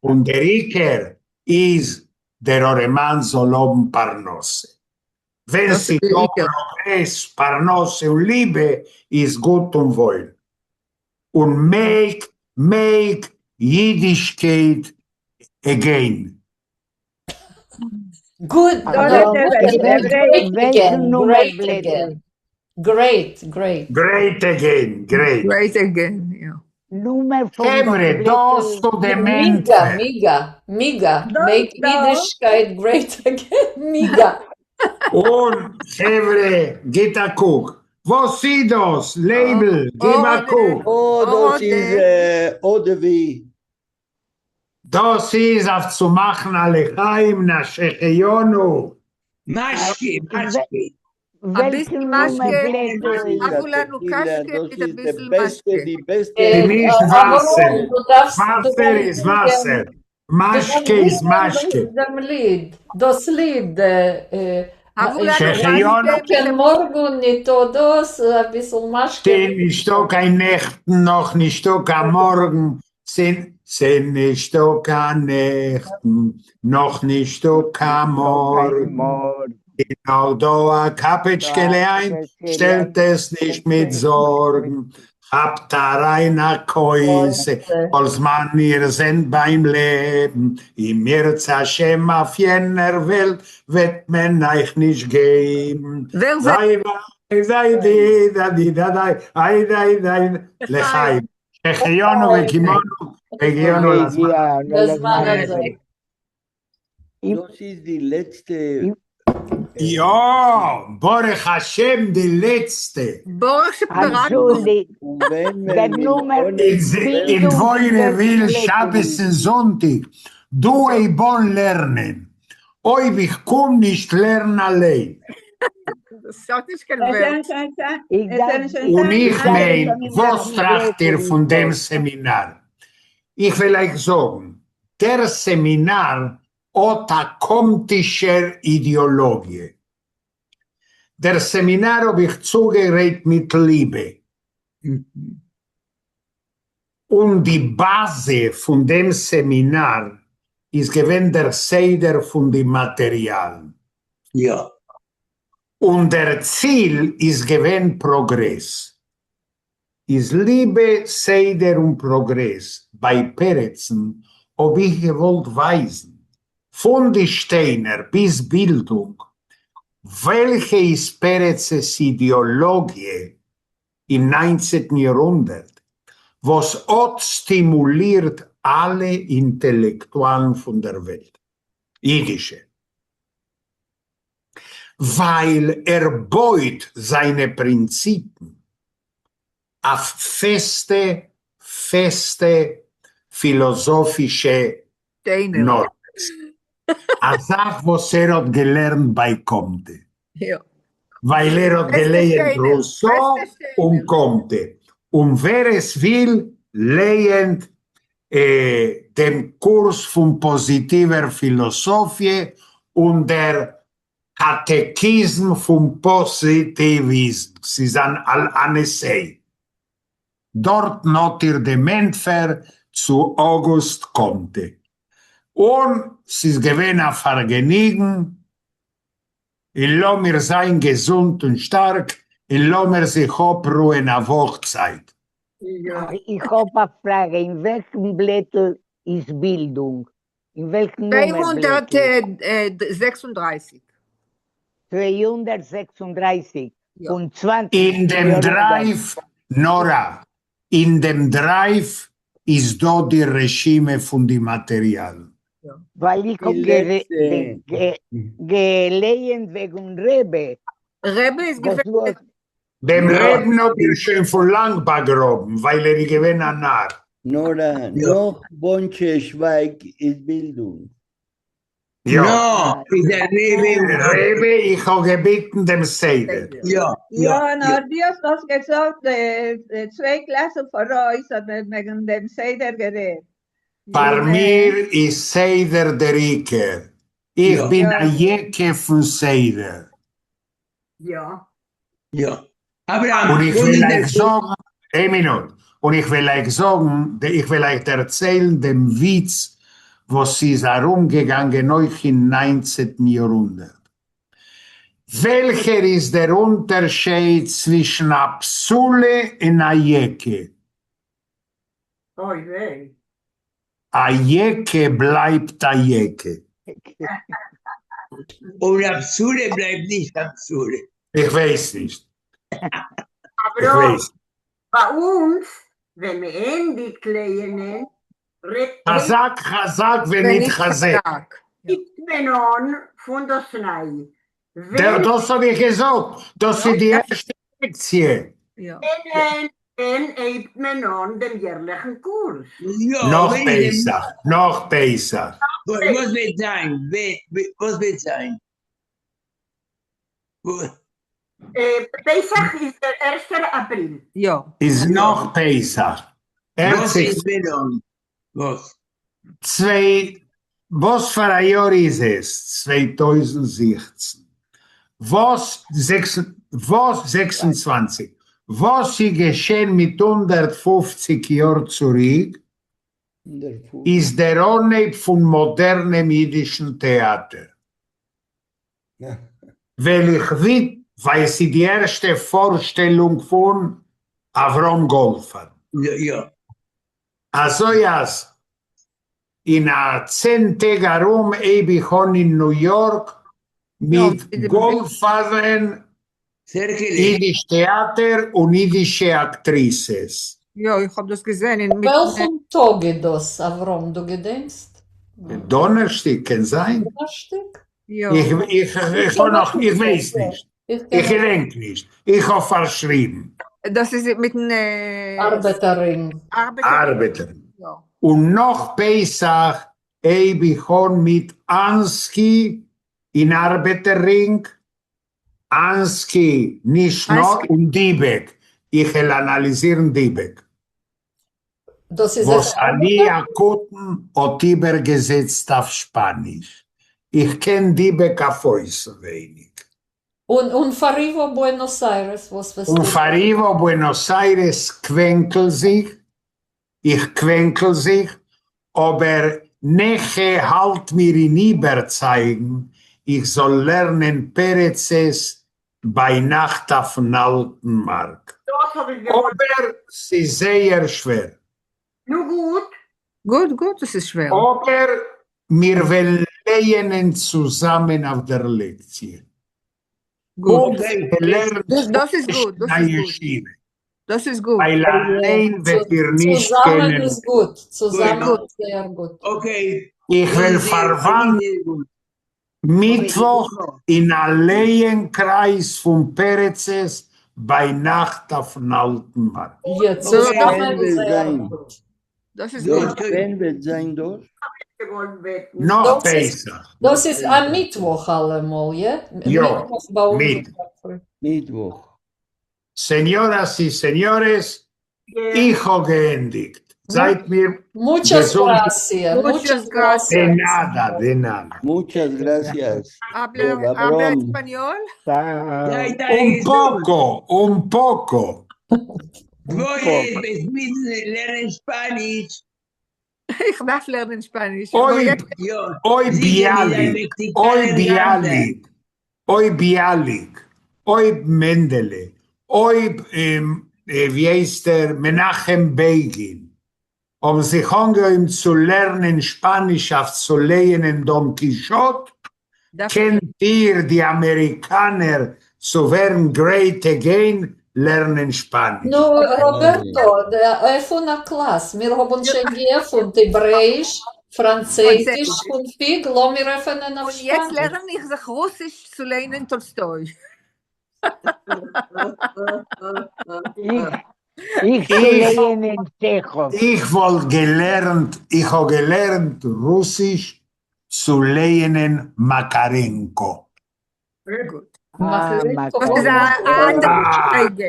Speaker 2: און דער עיקר איז. דער אָרעמאַן זאָל האָבן פּרנסה. ווען
Speaker 3: דאָס איז
Speaker 2: ס'איז
Speaker 3: דער
Speaker 2: דאָ
Speaker 3: עיקר.
Speaker 2: פּראָגרעס, פּרנסה און ליבע, איז גוט און וואויל. און make, make Yiddishkeit again.
Speaker 1: Good, no,
Speaker 9: אַבֿרהם, אין
Speaker 1: great
Speaker 9: וועלכן
Speaker 1: again,
Speaker 9: נומער
Speaker 1: great
Speaker 9: בלעטל?
Speaker 1: again. Great, great.
Speaker 2: Great again, great.
Speaker 3: Great again, יאָ.
Speaker 9: נומער פֿון דאָס
Speaker 2: חבֿרה,
Speaker 9: בלעטל.
Speaker 2: דאָ סטודענטן.
Speaker 1: מיגאַ, מיגאַ, מיגאַ,
Speaker 8: דאָס
Speaker 1: make
Speaker 8: דאָ.
Speaker 1: Yiddishkeit great again, מיגאַ.
Speaker 2: און חבֿרה, גיט אַ קוק. וואָס איז דאָס? לייבל, גיב אַ קוק.
Speaker 7: אָ, דאָס איז אָדער ווי.
Speaker 2: דאָס איז אויף צו מאַכן אַ לחיים און אַ שהחיינו.
Speaker 5: משקה, משקה.
Speaker 3: אַ ביסל
Speaker 9: וועלכן נומער
Speaker 3: משקה,
Speaker 9: בלעטל איז?
Speaker 3: הבו לנו
Speaker 7: טעקילאַ,
Speaker 3: קאַשקע
Speaker 7: דאָס
Speaker 3: מיט אַ
Speaker 7: איז די
Speaker 3: ביסל
Speaker 7: בעסטע,
Speaker 3: משקה.
Speaker 7: די בעסטע.
Speaker 2: נישט
Speaker 1: אַבֿרהם,
Speaker 2: וואַסער.
Speaker 1: דו דאַרפֿסט, דו
Speaker 2: וואַסער
Speaker 1: דאַרפֿסט
Speaker 2: איז
Speaker 1: זינגען,
Speaker 2: וואַסער.
Speaker 1: דו דאַרפֿסט
Speaker 2: משקה איז
Speaker 1: זינגען
Speaker 2: משקה.
Speaker 1: דעם ליד, דאָס ליד,
Speaker 3: הבו לנו
Speaker 2: שהחיינו.
Speaker 3: משקה מיט
Speaker 1: קיין
Speaker 3: אַ
Speaker 1: מאָרגן ניטאָ דאָס, אַ ביסל משקה.
Speaker 2: נישטאָ קיין נעכטן, נאָך נישטאָ קיין מאָרגן, ס'איז נישטאָ קיין נעכטן, נאָך נישטאָ קיין מאָרגן. נאָר דאָ אַ קאַפּעטשקעלע הײַנט, שטעלט עס נישט מיט זאָרגן. כאַפּט אַרײַן אַ כּוסע, כּל זמן איר זענט בײַם לעבן, אם ירצה השם אויף יענער וועלט וועט מען אײַך נישט געבן.
Speaker 3: ווער זײַ
Speaker 2: זײַ די דאַ די דאַ דײַ, אײַ דײַ דײַ, לחיים. שהחיינו וקיימנו והגיענו לזמן.
Speaker 1: לזמן הזה.
Speaker 7: דאָס איז די לעצטע.
Speaker 2: יאָ, ברוך השם, די לעצטע.
Speaker 3: ברוך שפּטרנו.
Speaker 9: אַנטשולדיקט,
Speaker 7: און ווען
Speaker 9: דער
Speaker 7: מען
Speaker 9: נומער
Speaker 2: אין
Speaker 9: בילדונג
Speaker 2: דבֿורה
Speaker 9: אין
Speaker 2: וויל
Speaker 9: וועלכן
Speaker 2: שבת
Speaker 9: בלעטל?
Speaker 2: און זונטיק, דו הייב אָן לערנען. אויב איך קום נישט לערן אַליין.
Speaker 3: דאָס האָט נישט קיין
Speaker 8: עס
Speaker 3: ווערט.
Speaker 8: זענען שוין צײַט,
Speaker 9: איך
Speaker 8: עס
Speaker 9: דאַרף
Speaker 8: זענען שוין
Speaker 2: און
Speaker 8: צײַט
Speaker 2: איך
Speaker 8: אַלע
Speaker 2: מיין,
Speaker 8: סעמינאַרן.
Speaker 2: וואָס טראַכט איר פֿון דעם סעמינאַר? איך וועל אײַך זאָגן, דער סעמינאַר האָט אַ קאָנטישער אידעאָלאָגיע. דער סעמינאַר האָב איך צוגעגרייט מיט ליבע. און די באַזע פֿון דעם סעמינאַר איז געווען דער סדר פֿון די מאַטעריאַלן.
Speaker 5: יאָ.
Speaker 2: און דער ציל איז געווען פּראָגרעס. איז ליבע, סדר און פּראָגרעס בײַ פּרצן האָב איך געוואָלט ווײַזן, פֿון די שטיינער ביז בילדונג, וועלכע איז פּרצעס אידעאָלאָגיע אין 19טן יאָרהונדערט, וואָס האָט סטימולירט אַלע אינטעלעקטואַלן פֿון דער וועלט, ייִדישע, ווײַל ער בויט זײַנע פּרינציפּן אויף פֿעסטע, פֿעסטע פֿילאָזאָפֿישע
Speaker 3: שטיינער.
Speaker 2: נאָרמעס. אַ זאַך וואָס ער האָט געלערנט בײַ קאָנטע.
Speaker 3: יאָ.
Speaker 2: ווײַל ער האָט
Speaker 3: פֿעסטע
Speaker 2: געלייענט
Speaker 3: שטיינער,
Speaker 2: רוסאָ
Speaker 3: פֿעסטע
Speaker 2: און
Speaker 3: שטיינער.
Speaker 2: קאָנטע. און ווער עס וויל, לייענט דעם קורס פֿון פּאָזיטיווער פֿילאָסאָפֿיע און דער קאַטעכיזם פֿון פּאָזיטיוויזם. ס'איז אַן אַן עסיי. דאָרטן האָט איר דעם ענטפֿער צו אויגוסט קאָנטע. און ס'איז געווען אַ פֿאַרגעניגן. און לאָמיר זײַן געזונט און שטאַרק און לאָמיר זיך אָפּרוען אַ וואָך צײַט.
Speaker 3: יאָ.
Speaker 9: איך האָב אַ פֿראַגע, אין וועלכן בלעטל איז בילדונג? אין וועלכן נומער בלעטל?
Speaker 3: 236.
Speaker 9: 236
Speaker 3: יאָ.
Speaker 9: פֿון 20.
Speaker 2: אין דעם
Speaker 9: יאָרהונדערט.
Speaker 2: drive, נאָראַ, אין דעם drive איז דאָ די רשימה פֿון די מאַטעריאַלן.
Speaker 3: יאָ.
Speaker 9: ווײַל איך
Speaker 7: די
Speaker 9: האָב גערע
Speaker 7: לעצטע.
Speaker 9: גע געלייענט וועגן רבי.
Speaker 3: רבי איז
Speaker 9: וואָס
Speaker 3: געווען
Speaker 9: דו האָסט
Speaker 2: דעם
Speaker 5: יאָ.
Speaker 2: רבין האָט איר שוין פֿון לאַנג באַגראָבן, ווײַל ער איז געווען אַ נאַר.
Speaker 7: נאָראַ,
Speaker 5: יאָ.
Speaker 7: נאָך באָנטשע שווײַג איז בילדונג.
Speaker 2: יאָ.
Speaker 5: נאָ, איז דער רבי
Speaker 2: דער רבי, איך האָב געביטן דעם סדר.
Speaker 3: סדר.
Speaker 5: יאָ, יאָ,
Speaker 8: יאָ,
Speaker 5: יאָ.
Speaker 8: נאָר דו האָסט דאָס געזאָגט, צוויי קלאַסן פֿאָרויס האָט מען וועגן דעם סדר גערעדט.
Speaker 2: פֿאַר
Speaker 8: און,
Speaker 2: מיר איז סדר דער עיקר. איך
Speaker 5: יאָ.
Speaker 2: בין
Speaker 8: יאָ.
Speaker 2: אַ יעקע פֿון סדר.
Speaker 3: יאָ.
Speaker 5: יאָ. אַבֿרהם,
Speaker 2: און איך
Speaker 5: וווּ
Speaker 2: וויל
Speaker 5: איז דער
Speaker 2: אײַך זאָגן, איין מינוט, און איך וויל אײַך זאָגן, איך וויל אײַך דערציילן דעם וויץ. וואָס איז אַרומגעגאַנגען אויך אין נײַנצנטן יאָרהונדערט. וועלכער איז דער אונטערשייד צווישן אַ בתולה און אַ יעקע?
Speaker 6: אוי וויי.
Speaker 2: אַ יעקע בלײַבט אַ יעקע.
Speaker 5: און אַ בתולה בלײַבט נישט קיין בתולה.
Speaker 2: איך ווייס נישט. איך
Speaker 6: אַבֿרהם,
Speaker 2: ווייס.
Speaker 6: בײַ אונדז, ווען מע ענדיקט לייענען, רעדט
Speaker 2: חזק חזק ונתחזק.
Speaker 6: הייבט מען אָן פֿון דאָס נײַ.
Speaker 2: דער,
Speaker 6: ווען
Speaker 2: דאָס האָב איך געזאָגט, דאָס איז די ערשטע לעקציע.
Speaker 3: יאָ.
Speaker 6: ווען ווען הייבט מען אָן דעם יערלעכן קורס?
Speaker 5: יאָ,
Speaker 2: נאָך
Speaker 5: ווען איז
Speaker 2: פּסח, נאָך פּסח.
Speaker 5: וואָס וועט זײַן? וואָס וועט זײַן?
Speaker 6: פּסח איז דער ערשטער אַפּריל.
Speaker 3: יאָ.
Speaker 2: איז נאָך פּסח.
Speaker 5: וואָס איז מען אָן? וואָס?
Speaker 2: צוויי, וואָס פֿאַר אַ יאָר איז עס? 2016. וואָס, וואָס, 26. וואָס איז געשען מיט 150 יאָר צוריק, איז דער אָנהייב פֿון מאָדערנעם ייִדישן טעאַטער. וועל איך וויט, ווײַל עס איז די ערשטע פֿאָרשטעלונג פֿון אַבֿרהם גאָלדפֿאַדן.
Speaker 5: יאָ.
Speaker 2: אַזוי אַז אין אַ 10 טעג אַרום הייב איך אָן אין ניו-יאָרק מיט גאָלדפֿאַדן, ייִדיש טעאַטער און ייִדישע אַקטריסעס.
Speaker 3: יאָ, איך האָב דאָס געזען אין מיט
Speaker 1: וועלכן טאָג איז דאָס, אַבֿרהם, דו געדענקסט?
Speaker 2: דאָנערשטיק, קען זײַן?
Speaker 1: דאָנערשטיק?
Speaker 3: יאָ.
Speaker 2: איך, איך, איך האָב נאָך, איך ווייס נישט. איך געדענק נישט. איך האָב פֿאַרשריבן.
Speaker 3: דאָס איז מיטן
Speaker 1: אַרבעטער־רינג.
Speaker 2: אַרבעטער. און נאָך פּסח הייב איך אָן מיט אַנסקי אין אַרבעטער־רינג. אַנסקי נישט נאָר און דיבעק. איך וועל אַנאַליזירן דיבעק.
Speaker 1: דאָס איז
Speaker 2: וואָס אני הקטן האָט איבערגעזעצט אויף שפּאַניש. איך קען דיבעק אויף אויסנווייניק.
Speaker 1: און, און פֿאַר ייִוואָ בוענאָס-אײַרעס, וואָס וועסטו
Speaker 2: און פֿאַר ייִוואָ בוענאָס-אײַרעס קווענקל זיך, איך קווענקל זיך, אָבער נעכע האַלט מיר אין איבערצײַגן, איך זאָל לערנען פּרצעס בײַ נאַכט אויפֿן אַלטן מאַרק.
Speaker 6: דאָס האָב איך געוואָלט.
Speaker 2: אָבער ס'איז זייער שווער.
Speaker 6: נו, גוט.
Speaker 3: גוט, גוט, עס איז שווער.
Speaker 2: אָבער מיר וועלן לייענען צוזאַמען אויף דער לעקציע.
Speaker 3: גוט.
Speaker 2: געלערנט
Speaker 3: דאָס איז גוט, דאָס איז גוט.
Speaker 2: ישיבֿה.
Speaker 3: דאָס איז גוט.
Speaker 2: ווײַל אַליין וועט איר נישט
Speaker 1: צוזאַמען
Speaker 2: קענען.
Speaker 1: איז גוט. צוזאַמען
Speaker 3: גוט.
Speaker 1: איז זייער גוט.
Speaker 5: Okay.
Speaker 2: איך וועל פֿאַרוואַנדלען מיטוואָך אין אַ לייען־קרײַז פֿון פּרצעס בײַ נאַכט אויפֿן אַלטן מאַרק.
Speaker 1: יאָ, צוזאַמען איז זייער גוט.
Speaker 3: דאָס איז גוט.
Speaker 7: ווען וועט זײַן דאָס?
Speaker 2: נאָך
Speaker 1: דאָס איז,
Speaker 2: פּסח.
Speaker 1: דאָס איז אַ מיטוואָך אַלעמאָל, יאָ?
Speaker 2: יאָ,
Speaker 1: מיטוואָך בײַ אונדז.
Speaker 2: מיט.
Speaker 7: מיטוואָך.
Speaker 2: Señoras y señores, איך האָב געענדיקט. זײַט מיר
Speaker 1: Muchas
Speaker 2: געזונט.
Speaker 1: gracias.
Speaker 3: Muchas
Speaker 1: Muchas
Speaker 3: gracias.
Speaker 2: De nada, de nada.
Speaker 7: Muchas gracias.
Speaker 3: Habla,
Speaker 7: Don
Speaker 3: habla
Speaker 7: Abraham.
Speaker 3: español?
Speaker 2: Un poco, un poco.
Speaker 5: וואו לערנען שפּאַניש.
Speaker 3: איך דאַרף לערנען שפּאַניש.
Speaker 2: אויב,
Speaker 5: יאָ,
Speaker 2: אויב
Speaker 5: זיכער מיט
Speaker 2: ביאַליק,
Speaker 5: אַ
Speaker 2: אויב
Speaker 5: מעקסיקאַנער
Speaker 2: ביאַליק, אויב ביאַליק, אויב מענדעלע, אויב, ווי הייסט ער, מנחם בעגין, האָבן זיך אָנגעהויבן צו לערנען שפּאַניש אויף צו לייענען דאָן קיכאָט, קענט איר די אַמעריקאַנער צו ווערן great again לערנען שפּאַניש.
Speaker 1: נו, ראָבערטאָ, עפֿן אַ קלאַס. מיר האָבן שוין געעפֿנט העברעיִש, פֿראַנצויזיש און פֿיג, לאָמיר עפֿענען אויף
Speaker 3: און יעצט
Speaker 1: שפּאַניש.
Speaker 3: לערן איך זיך רוסיש צו לייענען טאָלסטאָי.
Speaker 9: איך, איך צו לייענען טשעכאָוו.
Speaker 2: איך וואָלט געלערנט, איך האָב געלערנט רוסיש צו לייענען מאַקאַרענקאָ.
Speaker 3: גוט.
Speaker 9: אַ,
Speaker 3: דאָס איז אַ אַנדערע
Speaker 2: אַ,
Speaker 3: מדרגה.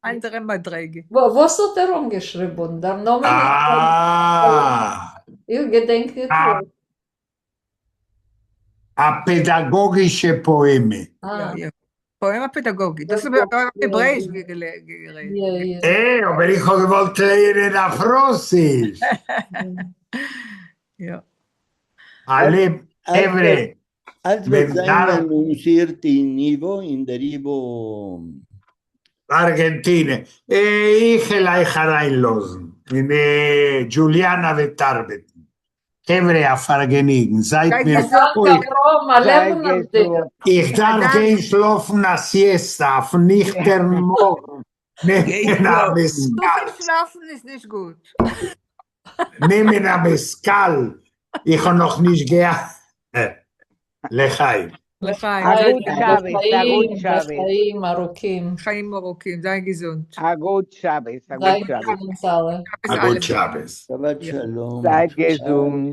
Speaker 3: אַנדערע מדרגה.
Speaker 1: וואָס האָט ער אָנגעשריבן? דער נאָמען איז
Speaker 2: אַ.
Speaker 1: איך געדענק נישט.
Speaker 2: אַ, אַ פּעדאַגאָגישע פּאָעמע.
Speaker 1: אַ.
Speaker 3: יאָ, יאָ. פּאָעמע פּעדאַגאָגיש. דאָס איז אויף העברעיִש גערעדט.
Speaker 1: יאָ, יאָ.
Speaker 2: אָבער איך האָב געוואָלט לייענען אויף רוסיש.
Speaker 3: יאָ.
Speaker 2: אַלע חברה,
Speaker 7: אַלץ וועט
Speaker 2: מען
Speaker 7: זיין
Speaker 2: דאַרף
Speaker 7: אַנאָנסירט אין ייִוואָ, אין דער ייִוואָ.
Speaker 2: אַרגענטינע. איך וועל אײַך אַרײַנלאָזן. און דזשוליאַנאַ וועט אַרבעטן. חברה, אַ פֿאַרגעניגן. זײַט
Speaker 3: זײַט
Speaker 2: מיר
Speaker 3: געזונט.
Speaker 2: אויך.
Speaker 1: אַבֿרהם, אַ
Speaker 9: זײַ
Speaker 1: לעבן אויף דיר.
Speaker 9: געזונט.
Speaker 2: איך דאַרף
Speaker 3: אַ דאַנק.
Speaker 2: גיין שלאָפֿן אַ סיעסטאַ אויף ניכטערן מאָגן.
Speaker 5: גיי
Speaker 2: נעמען אַ
Speaker 5: שלאָפֿן.
Speaker 2: מעסקאַל.
Speaker 3: צו פֿיל שלאָפֿן איז נישט גוט.
Speaker 2: נעמען אַ מעסקאַל. איך האָב נאָך נישט געהאַט. לחיים.
Speaker 3: לחיים.
Speaker 9: אַ גוט שבת, אַ גוט
Speaker 1: לחיים,
Speaker 9: שבת.
Speaker 1: לחיים אַרוכים.
Speaker 3: חיים ארוכים, זײַ געזונט.
Speaker 9: אַ גוט שבת, אַ גוט
Speaker 1: זײַט
Speaker 9: שבת.
Speaker 1: געזונט אַלע.
Speaker 2: אַ גוט שבת.
Speaker 7: שבת שלום.
Speaker 9: זײַט געזונט.